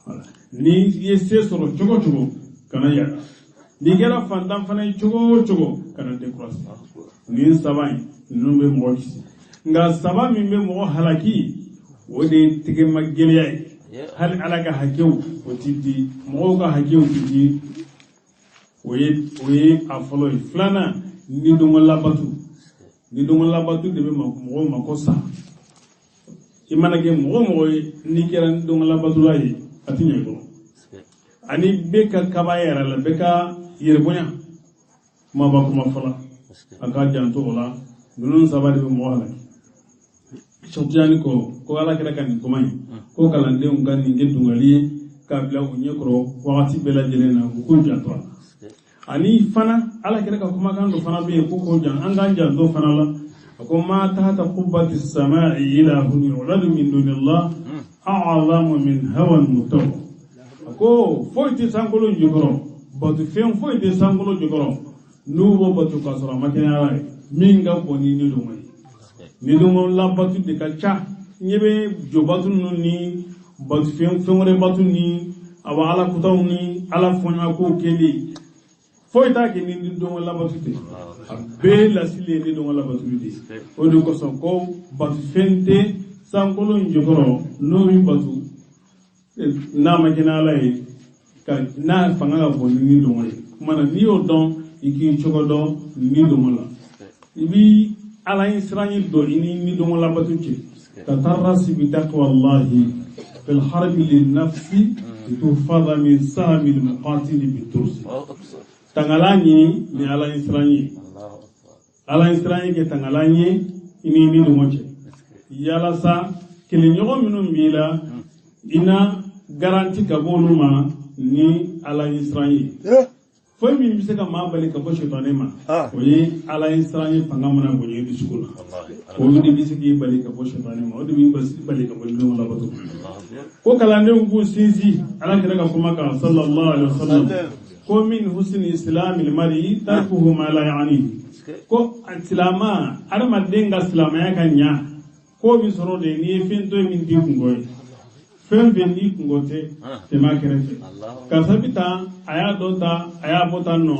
Voilà. Ni i ye se sɔrɔ cogo o cogo, kana yaala. N'i kɛra fantan fana ye cogo o cogo, kana décourager. Nin saba in ninnu bɛ mɔgɔ kisi. Nka saba min bɛ mɔgɔ halaki, o de ye tɛgɛma gɛlɛya ye. Hali Ala ka hakɛw o ti di, mɔgɔw ka hakɛw ti di. O ye a fɔlɔ ye. Filanan, nidungɔ labatu. Nidungɔ labatu de bɛ mɔgɔw mako sa. I mana kɛ mɔgɔ o mɔgɔ ye, n'i kɛra nidungɔ labatula ye, a ti ɲɛ i bolo. Ani bɛɛ ka kaba yɛrɛ la, bɛɛ ka yɛrɛbonya, kumaba kuma fɔla, a ka janto o la. Ninnu saba de bɛ mɔgɔ halaki. Sɔtiyani ko Ala kɛra ka nin kuma in ko kalandenw ka nin kɛ dungali ye k'a bila u ɲɛkɔrɔ wagati bɛɛ lajɛlen na, u k'u janto a la. Ani fana Ala kɛra ka kumakan dɔ fana bɛ yen ko k'o jan, an k'an janto fana la. A ko ma tahta qubbati samai ilahun yu'badu min dunillah a'zamu min hawan mutawa. A ko foyi tɛ sankolo jukɔrɔ, bato fɛn foyi tɛ sankolo jukɔrɔ n'u b'o bato k'a sɔrɔ a ma kɛ ni Ala ye, min ka bon ni nidungɔ ye. Nidungɔ labatu de ka ca. Ɲɛ bɛ jɔbatu ninnu ni batu fɛn wɛrɛ batu ni awa Ala kutaw ni Ala fɔɲɔgɔnkow kɛli, foyi t'a kɛ ni nidungɔ labatu tɛ. A bɛɛ lasili ye nidungɔ labatu de ye. O de kosɔn ko batu fɛn tɛ sankolo in jukɔrɔ n'o bɛ batu n'a ma kɛ ni Ala ye, ka n'a fanga ka bon ni nidungɔ ye. Kuma na, n'i y'o dɔn, i k'i cogo dɔn nidungɔ la. I bi Ala ye siran ye dɔn i ni nidungɔ labatu cɛ. Tatarrasi bi taqwallahi fil harbi lin nafsi litufadha min sahmi al muqatili bi tursi. Tangalan ɲini ni Ala ye siran ye. Ala ye siran ye kɛ tangalan ye i ni nidungɔ cɛ, yalasa kɛlɛɲɔgɔn minnu b'i la, i na garanti ka bɔ olu ma ni Ala ye siran ye. Foyi min bɛ se ka maa bali ka bɔ sitanɛ ma, o ye Ala ye siran ye. Fanga mana bonya i dusukun na, olu de bɛ se k'i bali ka bɔ sitanɛ ma, o de b'i bali ka bɔ nidungɔ labato. Ko kalandenw k'u sinsin Ala kira ka kuma kan sallallahu alaihi wa sallam, ko min husni islamil mar'i tarkuhu ma la ya'nihi. Ko silama, adamaden ka silamɛya ka ɲa, k'o bɛ sɔrɔ de n'i ye fɛn to yen min t'i kungo ye. Fɛn fɛn n'i kungo tɛ, tɛmɛ a kɛrɛfɛ. Karisa bɛ tan, a y'a dɔ ta, a y'a bɔ tan nɔ,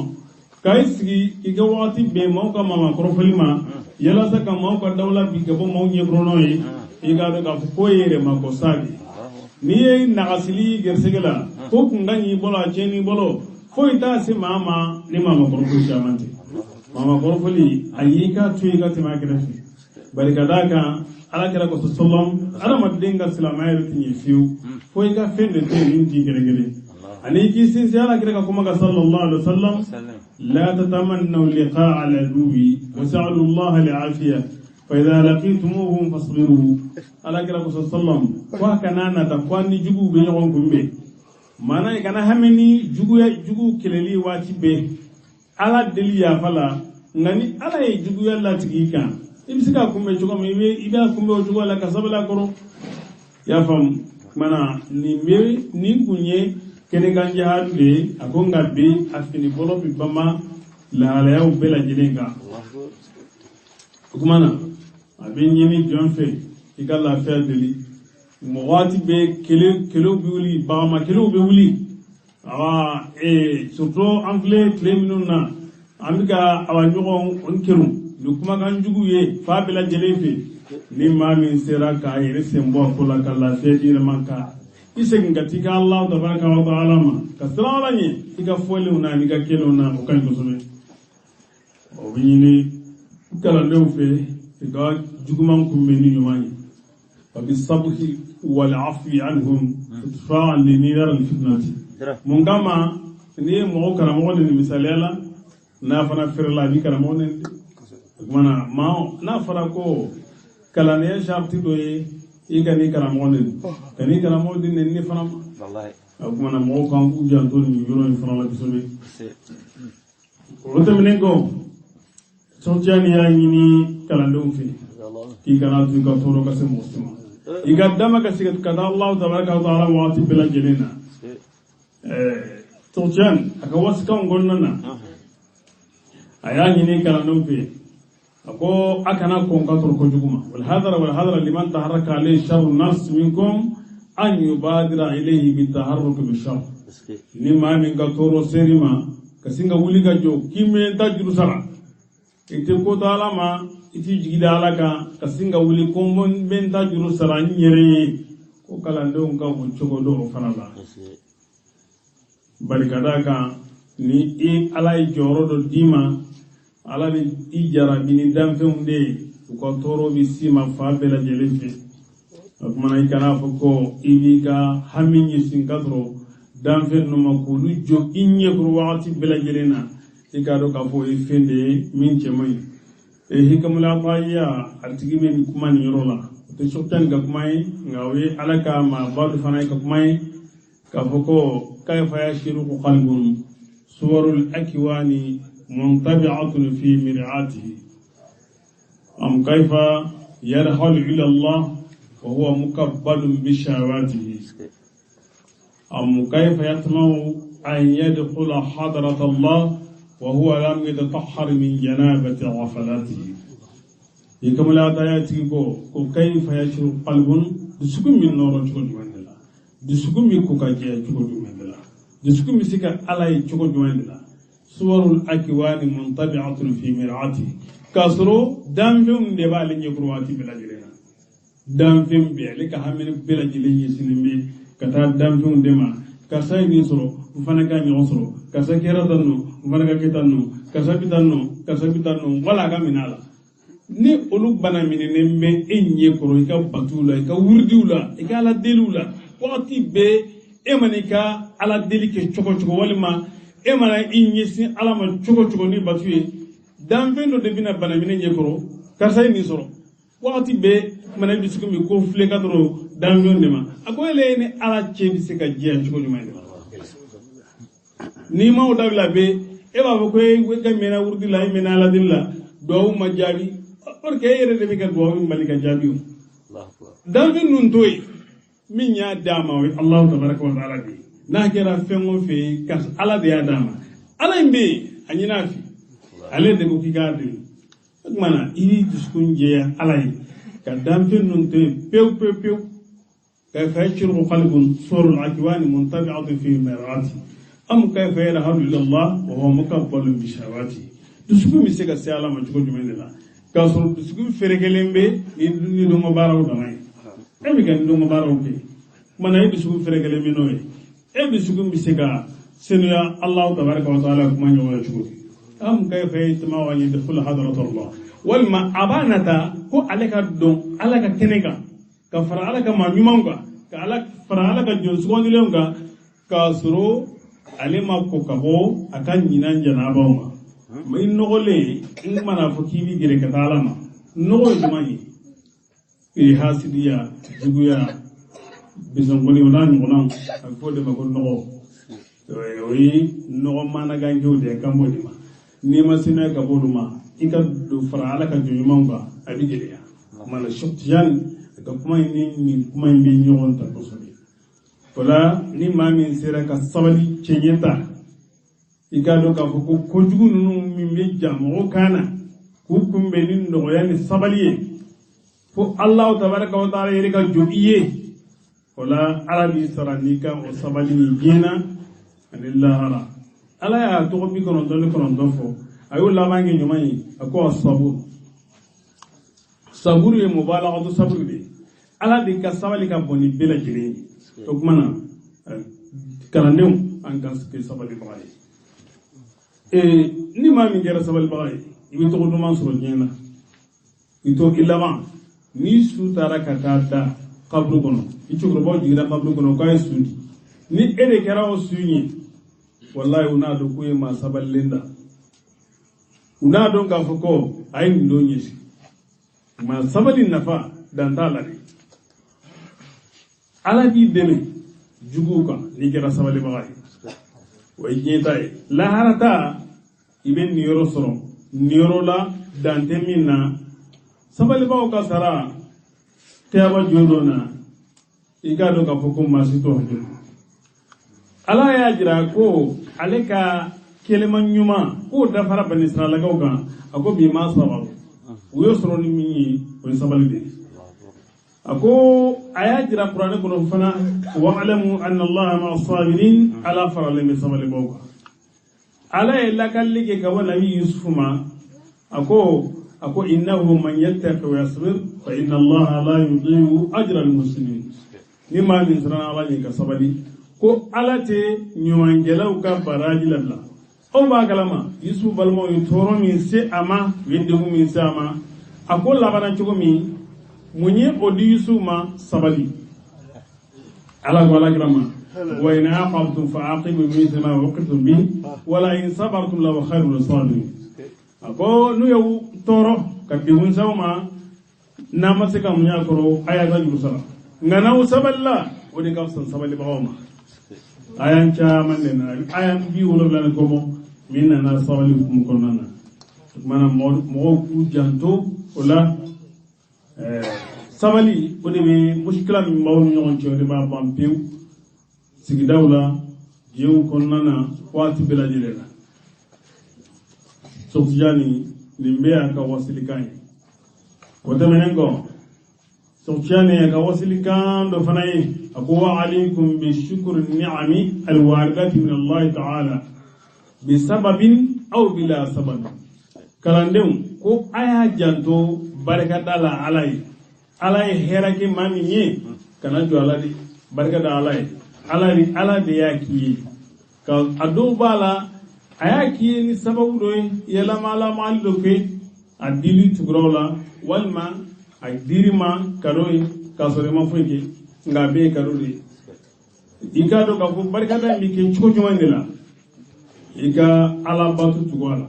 ka i sigi k'i ka wagati bɛn maaw ka maamakɔrɔfɔli ma, yalasa ka maaw ka dawula bin ka bɔ maaw ɲɛkɔrɔ n'o ye, i k'a dɔn k'a fɔ k'o ye yɛrɛmakɔsa de ye. N'i ye nagasili gɛrɛsɛgɛ la, ko kun ka ɲi i bolo, a tiɲɛn'i bolo, foyi t'a se maa ma ni maamakɔrɔfɔli caman tɛ. Maamakɔrɔfɔli, a y'i ka to yen ka tɛmɛ a kɛrɛfɛ. Bari ka d'a kan, Ala kɛra ko sɔlɔm, adamaden ka silamɛya yɛrɛ tɛ ɲɛ fiyewu fo i ka fɛn de to yen min t'i gɛrɛgɛrɛ. Ani i k'i sinsin Ala kɛra ka kuma kan sallallahu alaihi wa sallam, la tatamannaw liqa'a al-aduwi wa sa'alu Allah al-afiya fa idha laqitumuhum fasbiru. Ala kɛra ko sɔlɔm ko a kana nata ko an ni juguw bɛ ɲɔgɔn kunbɛn, maana i kana hami ni juguya juguw kɛlɛli waati bɛɛ. Ala deli yafa la, nka ni Ala ye juguya latigɛ i kan, i bɛ se k'a kunbɛn cogo min, i b'a kunbɛn o cogo la ka sabali a kɔrɔ. I y'a faamu? Kumana nin bɛ nin kun ye kɛnɛkan jihadu de ye. A ko nka bi a fini bɔlɔ bɛ bama lahalayaw bɛɛ lajɛlen kan. O kuma na A bɛ ɲini jɔn fɛ i ka lafiya deli. Waati bɛɛ kɛlɛw bɛ wuli, bagama kɛlɛw bɛ wuli. Awa surtout an filɛ tile minnu na, an bɛ ka awa ɲɔgɔn kerun ni kumakan jugu ye fa bɛɛ lajɛlen fɛ. Ni maa min sera k'a yɛrɛ sen bɔ a ko la ka lafiya di yɛrɛ ma, ka i segin ka t'i ka Alahu tabaraka wa taala ma, ka siran Ala ɲɛ i ka fɔlenw na n'i ka kɛlenw na, o ka ɲi kosɛbɛ. O bɛ ɲini kalandenw fɛ i ka juguman kunbɛn ni ɲuman ye. Wa bi sabhi wal afwi anhum idfa'an li nirar al fitnati. Mun kama n'i ye mɔgɔ karamɔgɔ neni misaliya la, n'a fana feerela, a b'i karamɔgɔ neni. O tuma na maa n'a fɔra ko kalandenya sariti dɔ ye i ka n'i karamɔgɔ neni, ka n'i karamɔgɔ di nenini fana ma. O tuma na mɔgɔw kan k'u janto nin yɔrɔ in fana la kosɛbɛ. O tɛmɛnen kɔ, Sɔtiyani y'a ɲini kalandenw fɛ k'i kana to i ka tɔɔrɔ ka se mɔgɔ si ma, i ka dama ka segin ka taa Alahu tabaraka wa taala waati bɛɛ lajɛlen na. Sɔtiyani a ka wasikanw kɔnɔna na, a y'a ɲini kalandenw fɛ, a ko a kana kɔn ka tɔɔrɔ kojugu ma. Walhadara walhadara liman taharaka alayhi sharru nas minkum an yubadira ilayhi bitaharruki bishar. Ni maa min ka tɔɔrɔ ser'i ma, ka sin ka wuli ka jɔ k'i bɛ n ta juru sara, i tɛ ko to Ala ma, i t'i jigi da Ala kan, ka sin ka wuli ko n bɛ n ta juru sara n yɛrɛ ye, ko kalandenw ka o cogo dɔn o fana la. Bari ka d'a kan, ni i Ala ye jɔyɔrɔ dɔ d'i ma, Ala bɛ i jarabi ni danfɛnw de ye, u ka tɔɔrɔ bɛ s'i ma fan bɛɛ lajɛlen fɛ. O tuma na i kana fɔ ko i b'i ka hami ɲɛsin ka sɔrɔ danfɛn ninnu ma k'olu jɔ i ɲɛkɔrɔ wagati bɛɛ lajɛlen na. I k'a dɔn k'a fɔ o ye fɛn de ye min cɛ man ɲi. Hikamulatayiya a tigi bɛ nin kuma nin yɔrɔ la, o tɛ Sɔtiyani ka kuma ye, nka o ye Ala ka maaba dɔ fana ye ka kuma ye, k'a fɔ ko kayfa yashruqu qalbun suwarul akwani muntabi'atun fi mir'atihi am kayfa yarhalu ila Allah wa huwa mukabbadun bi shawatihi am kayfa yatma'u an yadkhula hadrat Allah wa huwa lam yatatahhar min janabati ghafalatihi. Hikamulata ya tigi ko kayfa yashruqu qalbun, dusukun min nɔrɔ cogo jumɛn de la, dusukun min ko ka jɛ cogo jumɛn de la, dusukun bɛ se ka Ala ye cogo jumɛn de la, suwarul akiwani muntabi'atun fi mir'ati, k'a sɔrɔ danfɛnw de b'ale ɲɛkɔrɔ waati bɛɛ lajɛlen na. Danfɛn bɛɛ ale ka hamini bɛɛ lajɛlen ɲɛsinnen bɛ ka taa danfɛnw de ma. Karisa ye nin sɔrɔ, n fana ka ɲɔgɔn sɔrɔ. Karisa kɛra tan nɔ, n fana ka kɛ tan nɔ. Karisa bɛ tan nɔ, karisa bɛ tan nɔ, wala a ka minɛ a la. Ni olu bana minɛnen bɛ e ɲɛ kɔrɔ, i ka batuw la, i ka wurudiw la, i ka ala deliw la, wagati bɛɛ e mana i ka ala deli kɛ cogo cogo, walima e mana i ɲɛsin Ala ma cogo cogo ni batu ye, danfɛn dɔ de bɛna bana minɛ ɲɛ kɔrɔ. Karisa ye nin sɔrɔ, wagati bɛɛ mana i dusukun bɛ ko filɛ ka dɔrɔn danfɛnw de ma. A ko ele ni Ala cɛ bɛ se ka jɛya cogo jumɛn de la? N'i ma o dabila bɛ, e b'a fɔ ko e ka mɛnna wurudi la, e mɛnna ala deli la, duwawu ma jaabi. Or que e yɛrɛ de bɛ ka duwawu min bali ka jaabi o. Danfɛn ninnu to yen, min y'a d'a ma, o ye Alahu tabaraka wa taala de ye. N'a kɛra fɛn o fɛn ye, ka Ala de y'a d'a ma. Ala in bɛ yen, a ɲini a fɛ, ale de ko k'i k'a deli. O tuma na i b'i dusukun jɛya Ala ye ka danfɛn ninnu to yen pewu pewu pewu. Kayfa yashruqu qalbun suwarul akwani muntabi'atun fi mir'ati am kayfa yarhalu ila Allah wa huwa mukabbalun bi shawati. Dusukun bɛ se ka se Ala ma cogo jumɛn de la, k'a sɔrɔ dusukun ferekelen bɛ ni dɔnko baaraw dama ye? E bɛ ka ni dɔnko baaraw kɛ, kuma na e dusukun ferekelen bɛ n'o ye, e dusukun bɛ se ka senuya Alahu tabaraka wa taala kuma ɲɔgɔn ye cogo di? Am kayfa yatma'u an yadkhula hadrat Allah, walima a b'a nata ko ale ka dɔn Ala ka kɛnɛ kan, ka fara Ala ka maa ɲumanw kan, ka ala fara Ala ka jɔn sugandilenw kan, k'a sɔrɔ ale ma ko ka bɔ a ka ɲinan janabaw ma. Ma i nɔgɔlen, n mana fɔ k'i b'i gɛrɛ ka taa Ala ma, nɔgɔ ye jumɛn ye? E hasidiya, juguya, bisankoli, o n'a ɲɔgɔnnaw, a bɛ fɔ o de ma ko nɔgɔ. O ye nɔgɔ managankew de ye, kan b'o de ma. N'i ma senuya ka bɔ olu ma, i ka don fara Ala ka jɔn ɲumanw kan, a bɛ gɛlɛya. Kuma na Sɔtiyani a ka kuma in ni nin kuma in bɛ ɲɔgɔn ta kosɛbɛ. O la ni maa min sera ka sabali cɛɲɛ ta, i k'a dɔn k'a fɔ ko kojugu ninnu min bɛ ja mɔgɔw kan na, k'u kunbɛn ni nɔgɔya ni sabali ye. Fo Allahu tabaraka wa taala yɛrɛ ka jɔ i ye. O la Ala b'i sara n'i ka o sabali nin diɲɛ na ani lahara. Ala y'a tɔgɔ 99 fɔ, a y'o laban kɛ ɲuman ye, a ko asaburu. Saburu ye mubalagatu saburu de ye. Ala de ka sabali ka bon ni bɛɛ lajɛlen ye. O tuma na kalandenw, an ka kɛ sabalibaga ye. Ni maa min kɛra sabalibaga ye, i bɛ tɔgɔ duman sɔrɔ diɲɛ na. I to i laban n'i su taara ka taa da kaburu kɔnɔ, i cɛkɔrɔbaw jiginna kaburu kɔnɔ k'a ye su di, ni e de kɛra o su ye, walayi u n'a dɔn k'u ye maa sabalilen da. U n'a dɔn k'a fɔ ko a ye nin don ɲɛsigi. Maa sabali nafa dan t'a la dɛ. Ala b'i dɛmɛ juguw kan n'i kɛra sabalibaga ye. O ye diɲɛ ta ye. Lahara ta, i bɛ niyɔrɔ sɔrɔ niyɔrɔ la dan tɛ min na. Sabalibagaw ka sara tɛyaba jɔ dɔ na, i k'a dɔn k'a fɔ ko maa si t'o hakɛ. Ala y'a jira ko ale ka kɛlɛma ɲuman k'o dafara banisiralakaw kan. A ko bi maa saba u y'o sɔrɔ ni min ye, o ye sabali de ye. A ko a y'a jira kuranɛ kɔnɔ fana, wa'lamu anna Allaha ma'a sabirin, Ala faralen bɛ sabalibaaw kan. Ala ye lakalili kɛ ka bɔ Nabi Yusufu ma, a ko innahu man yattaqi wa yasbir fa inna Allaha la yudhi'u ajra al-muhsinin. Ni maa min siranna Ala ɲɛ ka sabali, ko Ala tɛ ɲumankɛlaw ka baraji labila. Aw b'a kalama Yusufu balimaw ye tɔɔrɔ min se a ma, u ye degun min se a ma, a ko labanna cogo min, mun ye o di Yusufu ma? Sabali. Ala ko Ala kira ma, wa in aqabtum fa aqibu bimithli ma uqibtum bihi wa la in sabartum la huwa khayrun lis-sabirin. A ko n'u y'aw tɔɔrɔ ka degun s'aw ma, n'a ma se ka muɲu a kɔrɔ, a y'a ka juru sara. Nka n'aw sabalila, o de ka fisa sabalibagaw ma. Ayan caman de nana, ayan 70 ni kɔ bɔ min nana sabali hukumu kɔnɔna na. O tuma na mɔgɔw k'u janto o la. Sabali, o de bɛ musikila min b'aw ni ɲɔgɔn cɛ, o de b'a ban pewu sigidaw la, diɲɛw kɔnɔna na, waati bɛɛ lajɛlen na. Sɔkutijani nin bɛɛ y'a ka wasilikan ye. O tɛmɛnen kɔ, Sɔkutijani y'a ka wasilikan dɔ fana ye, a ko wa alaykum bi shukri ni'ami alwaridati min Allahi ta'ala bi sababin aw bila sababin. Kalandenw ko a y'a janto barikada la Ala ye. Ala ye hɛrɛ kɛ maa min ye, kana jɔ ala de, barika da Ala ye. Ala de y'a k'i ye. Ka a dɔw b'a la, a y'a k'i ye ni sababu dɔ ye, yɛlɛma lamali dɔ kɛ, a dili tuguraw la, walima a dir'i ma kado ye k'a sɔrɔ i ma foyi kɛ, nka a bɛɛ ye kado de ye. I k'a dɔn k'a fɔ barikada in bɛ kɛ cogo jumɛn de la, i ka Ala bato tugu a la.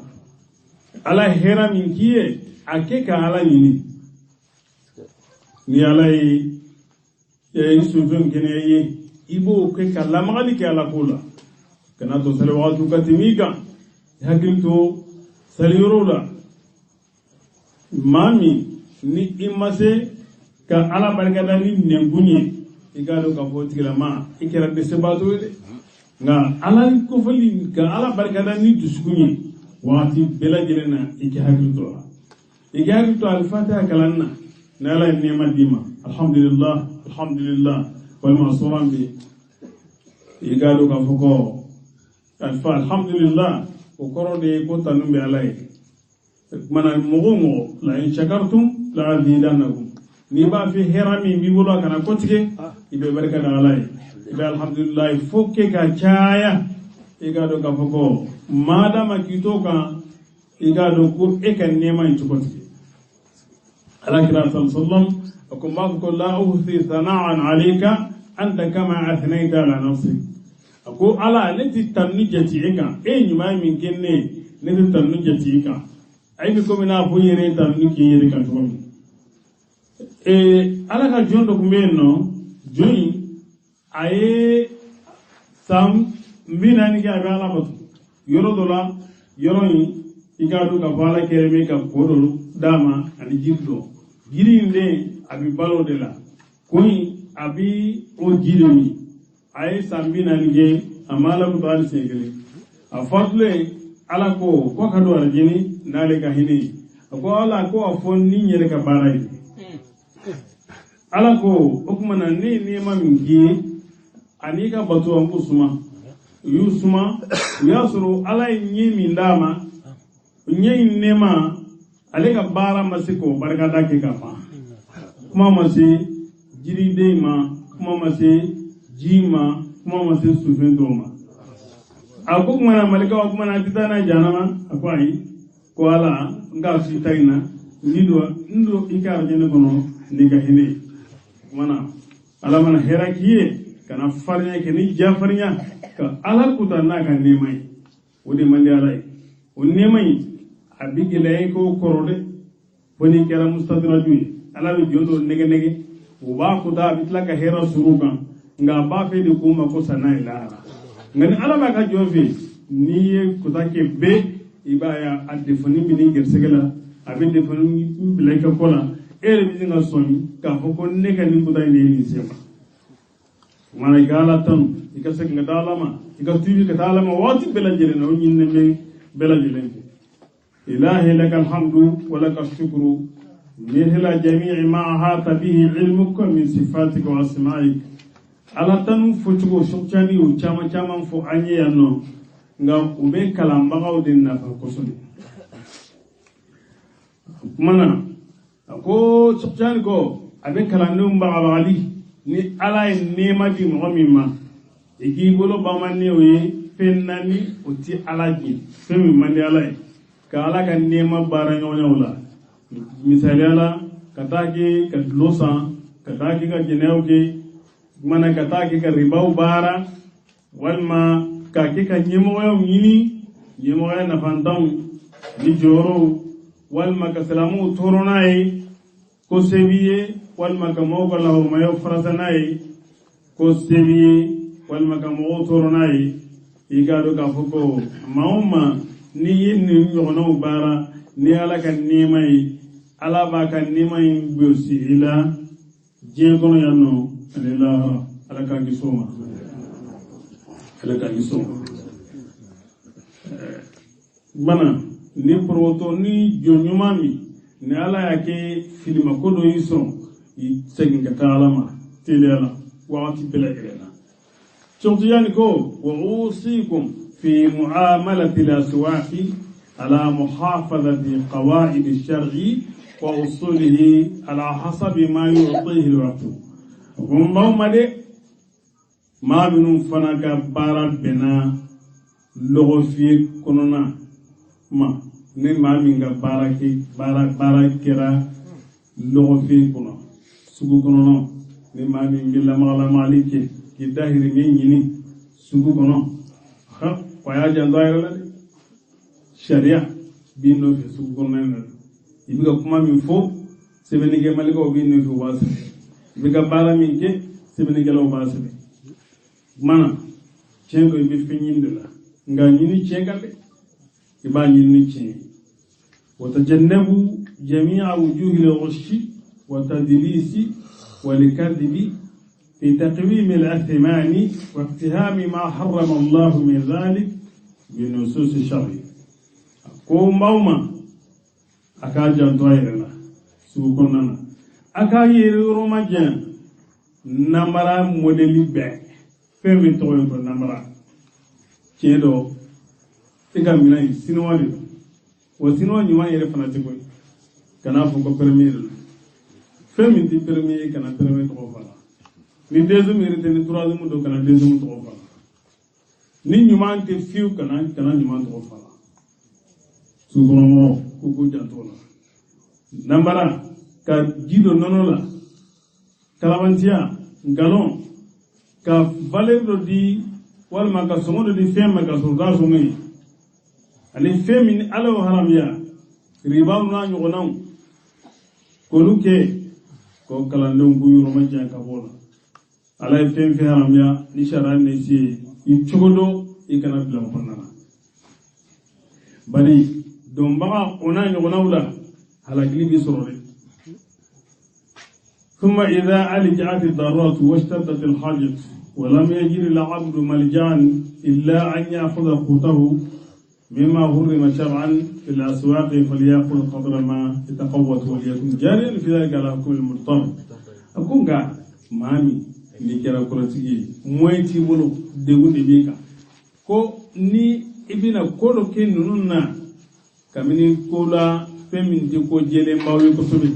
Ala hɛrɛ min k'i ye, a kɛ ka Ala ɲini. Ni Ala ye i sunfɛn kɛnɛya ye, i b'o kɛ ka lamagali kɛ Ala ko la. Kana to sali wagatiw ka tɛmɛ i kan, i hakili to sali yɔrɔw la. Maa min ni i ma se ka Ala barikada ni nɛnkun ye, i k'a dɔn k'a fɔ o tigilama i kɛra dɛsɛbaatɔ ye dɛ. Nka Ala kofɔli ka Ala barikada ni dusukun ye waati bɛɛ lajɛlen na, i k'i hakili to a la. I k'i hakili to Alifatiha kalan na, ni Ala ye nɛɛma d'i ma, alhamdulillah alhamdulillah, walima sɔrɔ bɛ, i k'a dɔn k'a fɔ ko alifa alhamdulillah, o kɔrɔ de ye ko tanu bɛ Ala ye. Kumana mɔgɔ o mɔgɔ, la in shakartum la azidannakum. N'i b'a fɛ hɛrɛ min b'i bolo a kana kɔtigɛ, i bɛ barika da Ala ye, i bɛ alhamdulilayi fo kɛ ka caya. I k'a dɔn k'a fɔ ko maadama k'i t'o kan, i k'a dɔn ko e ka nɛɛma in cogo tigɛ. Ala kira sallallahu alaihi wasallam a ko n b'a fɔ ko la uhsi sana'an alayka anta kama athnayta ala nafsik. A ko Ala, ne ti tanu jate e kan, e ye ɲuman min kɛ ne ye, ne tɛ tanu jate e kan. A bɛ komi n'a fɔ i yɛrɛ ye tanu k'i yɛrɛ kan cogo min. Ala ka jɔn dɔ tun bɛ yen nɔ, jɔn in a ye san 40 kɛ a bɛ Ala bato yɔrɔ dɔ la. Yɔrɔ in, i k'a dɔn k'a fɔ Ala kɛlen bɛ ka ko dɔ d'a ma ani jiri dɔ. Jiri in den, a bɛ balo o de la. Ko in, a bɛ o ji de min. A ye san 40 kɛ, a ma Ala bato hali siɲɛ kelen. A fatulen, Ala ko ko ka don arijinɛ n'ale ka hinɛ ye. A ko Ala ko a fɔ ni n yɛrɛ ka baara ye. Ala ko o tuma na ne ye nɛɛma min k'i ye ani i ka bato an k'u suma. U y'u suma, u y'a sɔrɔ Ala ye ɲɛ min d'a ma, ɲɛ in nɛɛma, ale ka baara ma se k'o barikada kɛ ka ban. Kuma ma se jiriden ma, kuma ma se ji ma, kuma ma se sufɛn dɔw ma. A ko kuma na malikaw, o kuma na a tɛ taa n'a ye jahanama? A ko ayi, ko Ala n k'a su ta in na n don n don i ka arijinɛ kɔnɔ n'i ka hinɛ ye. O kuma na Ala mana hɛrɛ k'i ye, kana farinya kɛ ni jafarinya ka Ala kuta n'a ka nɛɛma ye, o de man di Ala ye. O nɛɛma in a bɛ gɛlɛya i k'o kɔrɔ dɛ, fo n'i kɛra mustadiraju ye. Ala bɛ jɔn dɔw nɛgɛ nɛgɛ, o b'a kuta, a bɛ tila ka hɛrɛ sɔrɔ u kan, nka a b'a fɛ de k'u mako sa n'a ye lahara. Nka ni Ala b'a ka jɔn fɛ, n'i ye kuta kɛ bɛɛ, i b'a ye a defoni bɛ n'i gɛrisɛgɛ la, a bɛ defoni bila i ka ko la, e yɛrɛ bɛ se ka sɔmi k'a fɔ ko ne ka nin kuta in de ye nin se ma. O mana i ka Ala tanu, i ka segin ka taa Ala ma, i ka tuubi ka taa Ala ma waati bɛɛ lajɛlen na, o ɲininen bɛ bɛɛ lajɛlen fɛ. Ilahi laka alhamdu wa laka shukru mithla jami'i ma ahata bihi ilmuka min sifatika wa asma'ik. Ala tanu fɔcogo sɔcani o caman caman fɔ an ye yan nɔ, nka u bɛ kalanbagaw de nafa kosɛbɛ. O kuma na a ko sɔcani ko a bɛ kalandenw bagabagali ni Ala ye nɛɛma di mɔgɔ min ma, i k'i bolo bama ni o ye fɛn naani, o ti Ala jɛ, fɛn min man di Ala ye, ka Ala ka nɛɛma baara ɲɔgɔnyaw la. Misaliya la, ka taa kɛ ka dulɔ san, ka taa kɛ ka jɛnɛyaw kɛ, kumana ka taa kɛ ka ribaw baara, walima ka kɛ ka ɲɛmɔgɔyaw ɲini, ɲɛmɔgɔya nafantanw ni jɔyɔrɔw, walima ka silamɛw tɔɔrɔ n'a ye ko se b'i ye, walima ka mɔgɔw ka lahɔrɔmayaw farasa n'a ye ko se b'i ye, walima ka mɔgɔw tɔɔrɔ n'a ye. I k'a dɔn k'a fɔ ko maa o maa n'i ye nin ɲɔgɔnnaw baara ni Ala ka nɛɛma ye, Ala b'a ka nɛɛma in gosi i la diɲɛ kɔnɔ yan nɔ ani lahara. Ala k'an kisi o ma, Ala k'an kisi o ma. Bana ni poroto ni jɔn ɲuman min ni Ala y'a kɛ filimako dɔ y'i sɔrɔ, i segin ka taa Ala ma teliya la wagati bɛɛ lajɛlen na. Sɔkutiyani ko wa usikum fi muamalati laswaqi ala muhafazati qawaid shar'i wa usulihi ala hasabi ma yu'tihi alwaqtu. Ko n b'aw ma dɛ, maa minnu fana ka baara bɛnna lɔgɔfiyɛ kɔnɔna ma, ni maa min ka baara kɛ baara kɛra lɔgɔfiyɛ kɔnɔ, sugu kɔnɔna, ni maa min bɛ lamagalamagali kɛ k'i dahirimɛ ɲini sugu kɔnɔ, ha wa y'a janto a yɛrɛ la dɛ. Sariya b'i nɔfɛ sugu kɔnɔna in na, i bɛ ka kuma min fɔ, sɛbɛnnikɛ malikaw b'i nɔfɛ, u b'a sɛbɛn. I bɛ ka baara min kɛ, sɛbɛnnikɛlaw b'a sɛbɛn. Kumana tiɲɛ don, i bɛ fɛn ɲini de la, nka ɲini tiɲɛ kan dɛ, i b'a ɲini ni tiɲɛ ye. وتجنبوا جميع وجوه الغش والتدليس والكذب في تقويم الأثمان واتهام ما حرم الله من ذلك بنصوص الشرع. Ko n b'aw ma, a k'a janto a yɛrɛ la sugu kɔnɔna na, a k'a yɛrɛ yɔrɔ ma jan namara mɔdɛli bɛɛ, fɛn fɛn tɔgɔ ye ko namara. Tiɲɛ dɔ, e ka minɛn in sinuwa de don wa, sinuwa ɲuman yɛrɛ fana tɛ koyi. Kan'a fɔ ko premier de don, fɛn min tɛ premier ye, kana premier tɔgɔ fɔ a la. Ni deuxième yɛrɛ tɛ, ni troisième don, kana deuxième tɔgɔ fɔ a la. Ni ɲuman tɛ fiyewu, kana ɲuman tɔgɔ fɔ a la. Sugukɔnɔmɔgɔw k'u k'u janto o la. Nanbara ka ji don nɔnɔ la, kalabantiya, nkalon, ka valeur dɔ di walima ka sɔngɔ dɔ di fɛn ma ka sɔrɔ t'a sɔngɔ ye, ani fɛn min Ala y'o haramuya, ribaw n'a ɲɔgɔnnaw, k'olu kɛ ko kalandenw k'u yɔrɔ ma jan ka bɔ o la. Ala ye fɛn fɛn haramuya ni sariya nesi ye, i cogo dɔ i kana bila o kɔnɔna na, bari dɔnbaga o n'a ɲɔgɔnnaw la, halakili bɛ sɔrɔ dɛ. ثم إذا ألجأت الضرورة واشتدت الحاجة ولم يجد العبد ملجأ إلا أن يأخذ قوته مما حرم شرعا في الأسواق فليأخذ قدر ما يتقوت وليكن جاريا في ذلك على حكم المضطر. A ko nka maa min n'i kɛra kɔrɔtigi ye, moyen t'i bolo, degun de b'i kan, ko ni i bɛna ko dɔ kɛ ninnu na kabini ko la, fɛn min tɛ ko jɛlenbaw ye kosɛbɛ,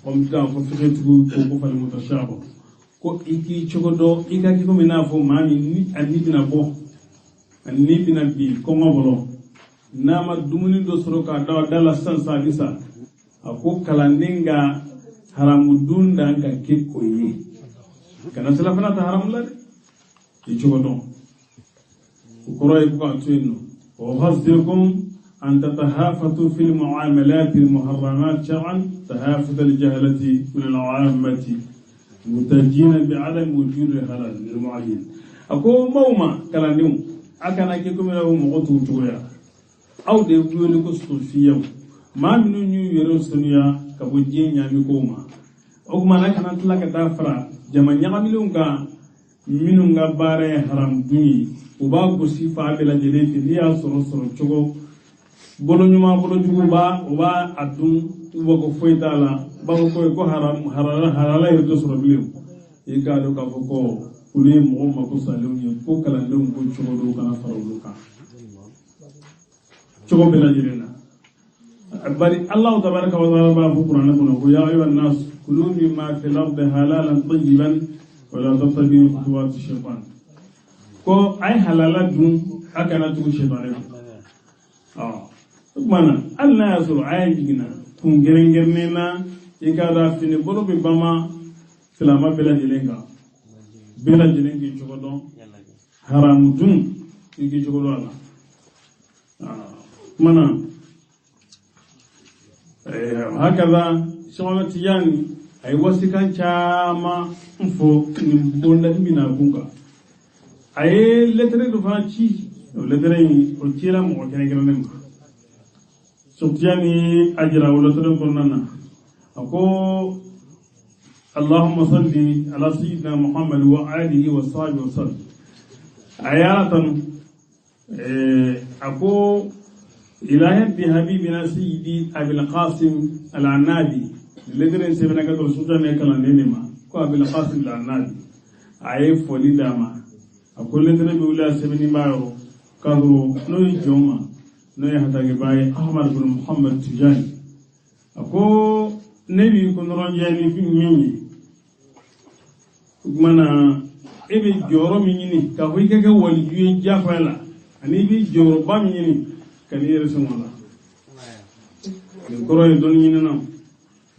komi k'a fɔ fɛgɛtigiw ko ko fali mutashaaba, ko i k'i cogo dɔn, i ka kɛ komi n'a fɔ maa min ni a ni bɛna bɔ, a ni bɛna bin kɔngɔ bolo, n'a ma dumuni dɔ sɔrɔ k'a da a da la sisan sisan, a bɛ sa. A ko kalanden ka haramu dun dan ka kɛ o ye, kana selafana ta haramu la dɛ, i cogo dɔn. O kɔrɔ ye ko k'a to yen nɔ. Wa أن تتهافتوا في المعاملات المحرمات شرعا تهافت الجهلة من العامة متجين بعدم وجود الحلال المعين. أكو موما كلامهم أكنا كيكم له مغتو جويا أو ديبيو لكو ما منو يرسنيا كبوجين يامي كوما o kuma na kana tila ka taa fara jama ɲagamilenw kan minnu ka baara ye haram dun ye, u b'a gosi fan bɛɛ lajɛlen fɛ, n'i y'a sɔrɔ sɔrɔ cogo bolo ɲuman bolo jugu b'a u b'a a dun, u b'a ko foyi t'a la, u b'a fɔ ko ko haram halala halala yɛrɛ tɛ sɔrɔ bilen. I k'a dɔn k'a fɔ ko olu ye mɔgɔw mako salenw ye, ko kalandenw ko cogo dɔw kana fara olu kan cogo bɛɛ lajɛlen na. Bari Allahu tabaraka wa taala b'a fɔ kuranɛ kɔnɔ ko ya ayyuhan nas kulu mimma fil ardi halalan tayyiban wala tattabi'u khutuwati shaytan, ko a ye halala dun, a kana tugu shaytanɛ kɔ. O tuma na hali n'a y'a sɔrɔ a ye jiginna kun kɛrɛnkɛrɛnnen na, i k'a dɔn fini bolo bɛ bama silama bɛɛ lajɛlen kan, bɛɛ lajɛlen k'i cogo dɔn, haramu dun i k'i cogo dɔn a la. O tuma na hakaza Sɛkɛna Tijani a ye wasikan caman fɔ nin bonda min na kun kan. A ye lɛtɛrɛ dɔ fana ci, o lɛtɛrɛ in o cira mɔgɔ kɛrɛnkɛrɛnnen ma. Sɛkɛ Tijani a jira o lɛtɛrɛ kɔnɔna na, a ko Allahumma salli ala sayyidina Muhammad wa alihi wa sahbihi wa sallam. A ye Ala tanu, a ko إلى يد حبيبنا سيدي أبي القاسم العنابي، الذي سيبنا كتر سلطان يكلم لنا كو أبي القاسم العنابي أي فولي داما أقول لتر بيقول سيبني بايو كادرو نوي جوما نوي حتى باي أحمد بن محمد تجاني. أقول نبي كن رجاني في مني منا إبي جورو مني كهوي كه وليجي جافلا أني بي جورو بامني kani yɛrɛ sɔngɔ la. Nin kɔrɔ ye dɔnni ɲini na,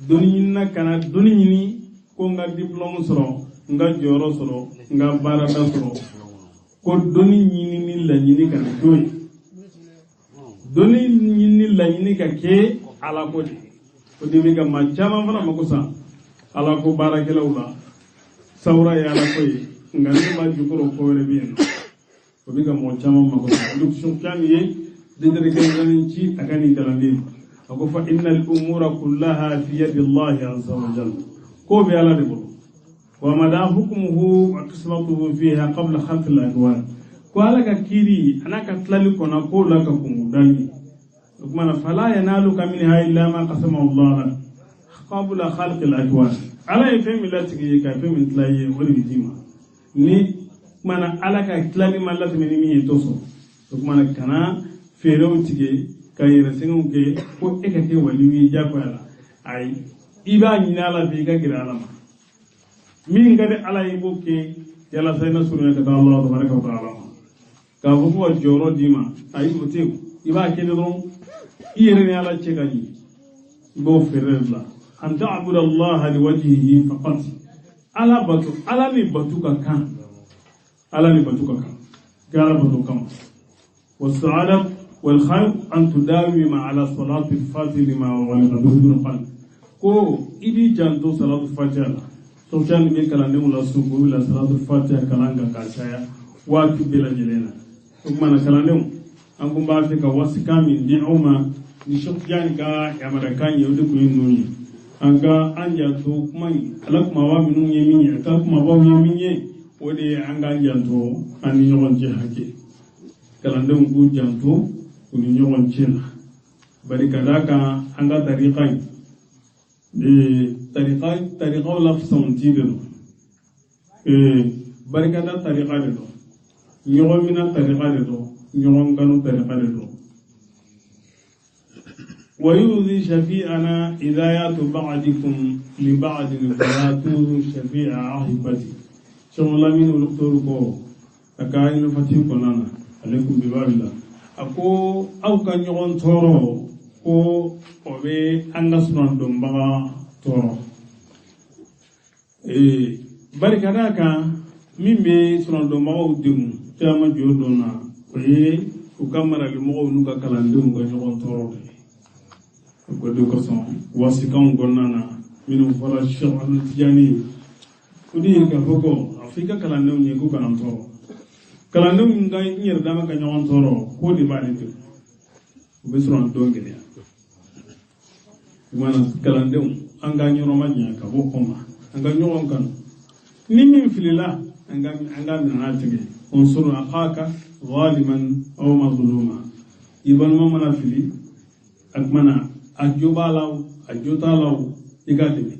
dɔnni ɲini na kana dɔnni ɲini ko n ka diplôme sɔrɔ, n ka jɔyɔrɔ sɔrɔ, n ka baarada sɔrɔ, ko dɔnni ɲini ni laɲini ka na k'o ye, dɔnni ɲini ni laɲini ka kɛ Ala ko de. O de bɛ ka maa caman fana mako sa Ala ko baarakɛlaw la, sawura ye Ala ko ye, nka ne b'a jukɔrɔ ko wɛrɛ bɛ yen nɔ, o bɛ ka mɔgɔ caman mako sa. Olu sɔn ye dɛdɛrɛkɛrɛnnen ci a ka nin kalanden, a ko fa innal umura kullaha fi yadi Allahi azza wa jalla, ko bɛ Ala de bolo, wa mada hukmuhu wa qismatuhu fiha qabla khalqi al-akwan, ko Ala ka kiiri a n'a ka tilali kɔnɔ ko la ka kun dali. O tuma na fala yanaluka minha illa ma qasama Allah lak qabla khalqi al-akwan, Ala ye fɛn min latigɛ ye ka fɛn min tila i ye, o de bɛ d'i ma. Ni tuma na Ala ka tilali ma latɛmɛ ni min ye, t'o sɔrɔ. O tuma na kana feerew tigɛ ka yɛrɛ sɛgɛnw kɛ ko e ka kɛ waliyu ye diyagoya la, ayi, i b'a ɲini Ala fɛ, i ka gɛrɛ Ala ma, min ka di Ala ye i b'o kɛ yalasa i na surunya ka taa Ala tabaraka wa taala ma. K'a fɔ ko ka jɔyɔrɔ d'i ma, ayi, o tɛ yen, i b'a kɛ dɔrɔn i yɛrɛ ni Ala cɛ ka ɲi, i b'o feere de bila. An ta'budu Allaha liwajhihi faqat, Ala bato, Ala ni bato ka kan, Ala ni bato ka kan, ka Ala bato kama. والسعادة والخير أن تداوم على صلاة الفاتح لما وغلق به القلب، ko i b'i janto salatu fatiha la. Sɔfiyani bɛ kalandenw la so k'u bila salatu fatiha kalan kan k'a caya waati bɛɛ lajɛlen na. O tuma na kalandenw, an kun b'a fɛ ka wasikan min di aw ma ni Sɔfiyani ka yamarukan ye, o de kun ye ninnu ye. An ka an janto kuma in, ala kumaba minnu ye min ye, a ka kumabaw ye min ye, o de ye an k'an janto an ni ɲɔgɔn cɛ hakɛ. Kalandenw k'u janto u ni ɲɔgɔn cɛ la, bari ka d'a kan an ka tarika in Tarikaw la fisamanti de don, barikada tarika de don, ɲɔgɔn minɛ tarika de don, ɲɔgɔn kanu tarika de don. ويؤذي شفيعنا إذا بعضكم لبعض فلا تؤذوا شفيع أحبتي. شو الله من الدكتور كو أكاين فتيم كنانا عليكم بباب الله. أكو أو كان يغون تورو ko o bɛ an ka sunadonbaga tɔɔrɔ. Bari ka d'a kan min bɛ sunadonbagaw degun caman jɔ don na, o ye u ka maralimɔgɔw n'u ka kalandenw ka ɲɔgɔn tɔɔrɔ de ye. O de kosɔn wasikanw kɔnɔna na minnu fɔra Cheikh Ahmed Tijani ye, o de ye k'a fɔ ko a fɔ i ka kalandenw ye k'u kana n tɔɔrɔ. Kalandenw ka n yɛrɛ dama ka ɲɔgɔn tɔɔrɔ, k'o de b'ale degun, u bɛ sɔrɔ an don gɛlɛya. Kumana kalandenw, an ka ɲɔgɔn ma ɲɛ ka bɔ o ma, an ka ɲɔgɔn kanu. Ni min filila, an ka minɛ n'a tigɛ. Unsur akhaka zaliman aw mazluma. I balima mana fili, a kumana a jo b'a la o, a jo t'a la o, i k'a dɛmɛ.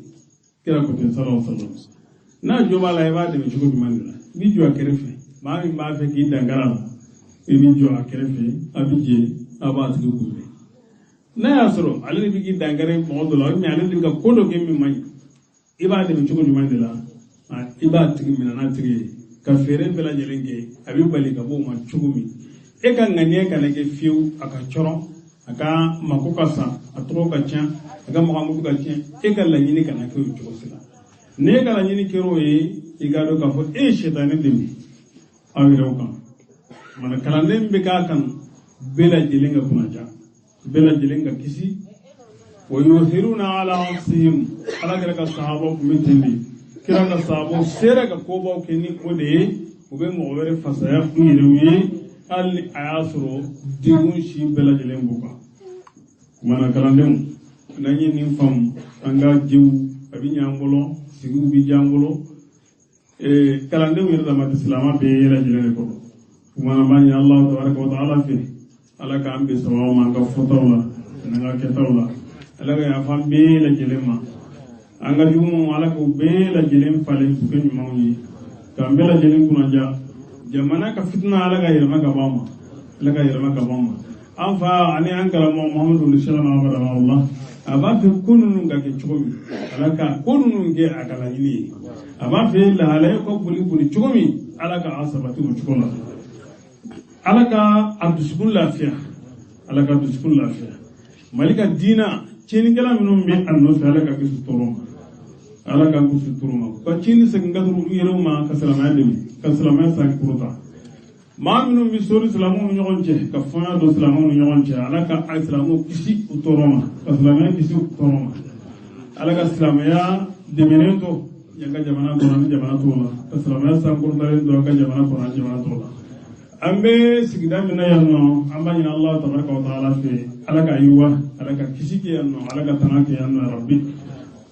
Kira ko ten, sallallahu alaihi wasallam. N'a jo b'a la, i b'a dɛmɛ cogo jumɛn de la? I b'i jɔ a kɛrɛfɛ. Maa min b'a fɛ k'i dankara la, i b'i jɔ a kɛrɛfɛ, a bɛ jɛ, a b'a tigi kunbɛn. N'a y'a sɔrɔ ale de bɛ k'i dankari mɔgɔ dɔ la, ou bien ale de bɛ ka ko dɔ kɛ min man ɲi, i b'a dɛmɛ cogo jumɛn de la? I b'a tigi minɛ n'a tigi ye ka feere bɛɛ lajɛlen kɛ, a bɛ bali ka bɔ o ma cogo min. E ka ŋaniya kana kɛ fiyewu a ka cɔrɔn, a ka mako ka sa, a tɔgɔ ka ca, a ka makamudu ka tiɲɛ. E ka laɲini kana kɛ o cogo si la. N'e ka laɲini kɛra o ye, i k'a dɔn k'a fɔ e ye sɛtanɛ dɛmɛ aw yɛrɛw kan. Mana kalanden bɛ k'a kanu, bɛɛ lajɛlen ka kunnaja, bɛɛ lajɛlen ka kisi. Wa yuthiruna ala anfusihim. Ala kɛra ka sahabaw tun bɛ ten de. Kira ka sahabaw sera ka kobaw kɛ ni o de ye. U bɛ mɔgɔ wɛrɛ fasaya u yɛrɛw ye, hali ni a y'a sɔrɔ degun si bɛɛ lajɛlen b'u kan. Kumana kalandenw, n'an ye nin faamu, an ka jiw a bɛ ɲɛ an bolo, sigiw bɛ diya an bolo. Kalandenw yɛrɛ dama tɛ, silamɛ bɛɛ lajɛlen de kɔrɔ. Kumana b'a ɲini Alahu tabaraka wa taala fɛ, Ala k'an bɛn sababu ma an ka fɔtaw la ani an ka kɛtaw la. Ala ka yafa an bɛɛ lajɛlen ma. An ka jugumanw, Ala k'u bɛɛ lajɛlen falen k'u kɛ ɲumanw ye, k'an bɛɛ lajɛlen kunnaja. Jamana ka fitina, Ala ka yɛlɛma ka bɔ an ma, Ala ka yɛlɛma ka bɔ an ma. An fa ani an karamɔgɔ Muhamadu Sɛlɛma Abadala, a b'a fɛ ko ninnu ka kɛ cogo min, Ala ka ko ninnu kɛ a ka laɲini ye. A b'a fɛ lahalaya ka boli boli cogo min, Ala ka an sabati o cogo la. Ala ka a dusukun lafiya, Ala ka dusukun lafiya. Mali ka diina tiɲɛnikɛla minnu bɛ a nɔfɛ, Ala ka kisi tɔɔrɔ ma, Ala ka kisi tɔɔrɔ ma, ka tiɲɛni segin ka u yɛrɛw ma, ka silamɛya dɛmɛ, ka silamɛya san kɔrɔta. Maa minnu bɛ sori silamɛw ni ɲɔgɔn cɛ, ka fɔɲɔ don silamɛw ni ɲɔgɔn cɛ, Ala ka a silamɛw kisi u tɔɔrɔ ma, ka silamɛya kisi u tɔɔrɔ ma. Ala ka silamɛya dɛmɛnen to yan ka jamana kɔnɔ ni jamana tɔw la, ka silamɛya sankɔrɔtalen to an ka jamana kɔnɔ ani jamana tɔw la. An bɛ sigida min na yan nɔ, an b'a ɲini Ala tabaraka wa taala fɛ, Ala ka yiriwa, Ala ka kisi kɛ yan nɔ, Ala ka tanga kɛ yan nɔ rabi.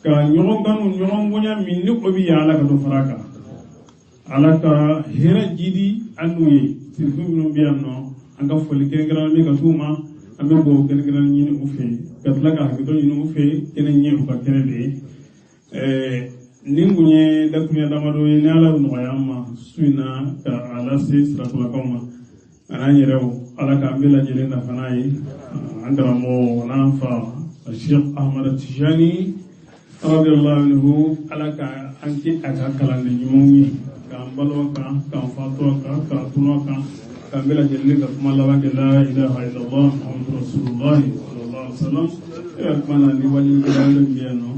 Ka ɲɔgɔn kanu, ɲɔgɔn bonya min ni o bɛ yan, Ala ka dɔ fara a kan. Ala ka hɛrɛ jidi an n'u ye. Sirifin minnu bɛ yan nɔ, an ka foli kɛrɛnkɛrɛnnen bɛ ka s'u ma. An bɛ dugawu kɛrɛnkɛrɛnnen ɲini u fɛ, ka tila ka hakɛto ɲini u fɛ. Kɛnɛ ɲɛ u ka kɛnɛ de ye. Nin kun ye dakurunya damadɔ ye. Ni Ala y'o nɔgɔya an ma su in na ka a lase Sirakulakaw ma an'an yɛrɛw, Ala k'an bɛɛ lajɛlen nafa n'a ye. An karamɔgɔ n'an fa Sheikh Ahmad Tijani radiyallahu anhu, Ala ka an kɛ a ka kalanden ɲumanw ye, k'an balo a kan, k'an fatu a kan, k'an tunu a kan, k'an bɛɛ lajɛlen ka kuma laban kɛ la ilaha illallah Muhammadu rasulullah sallallahu alaihi wasallam. E ka kuma na ni wali min bɛ yan nɔ.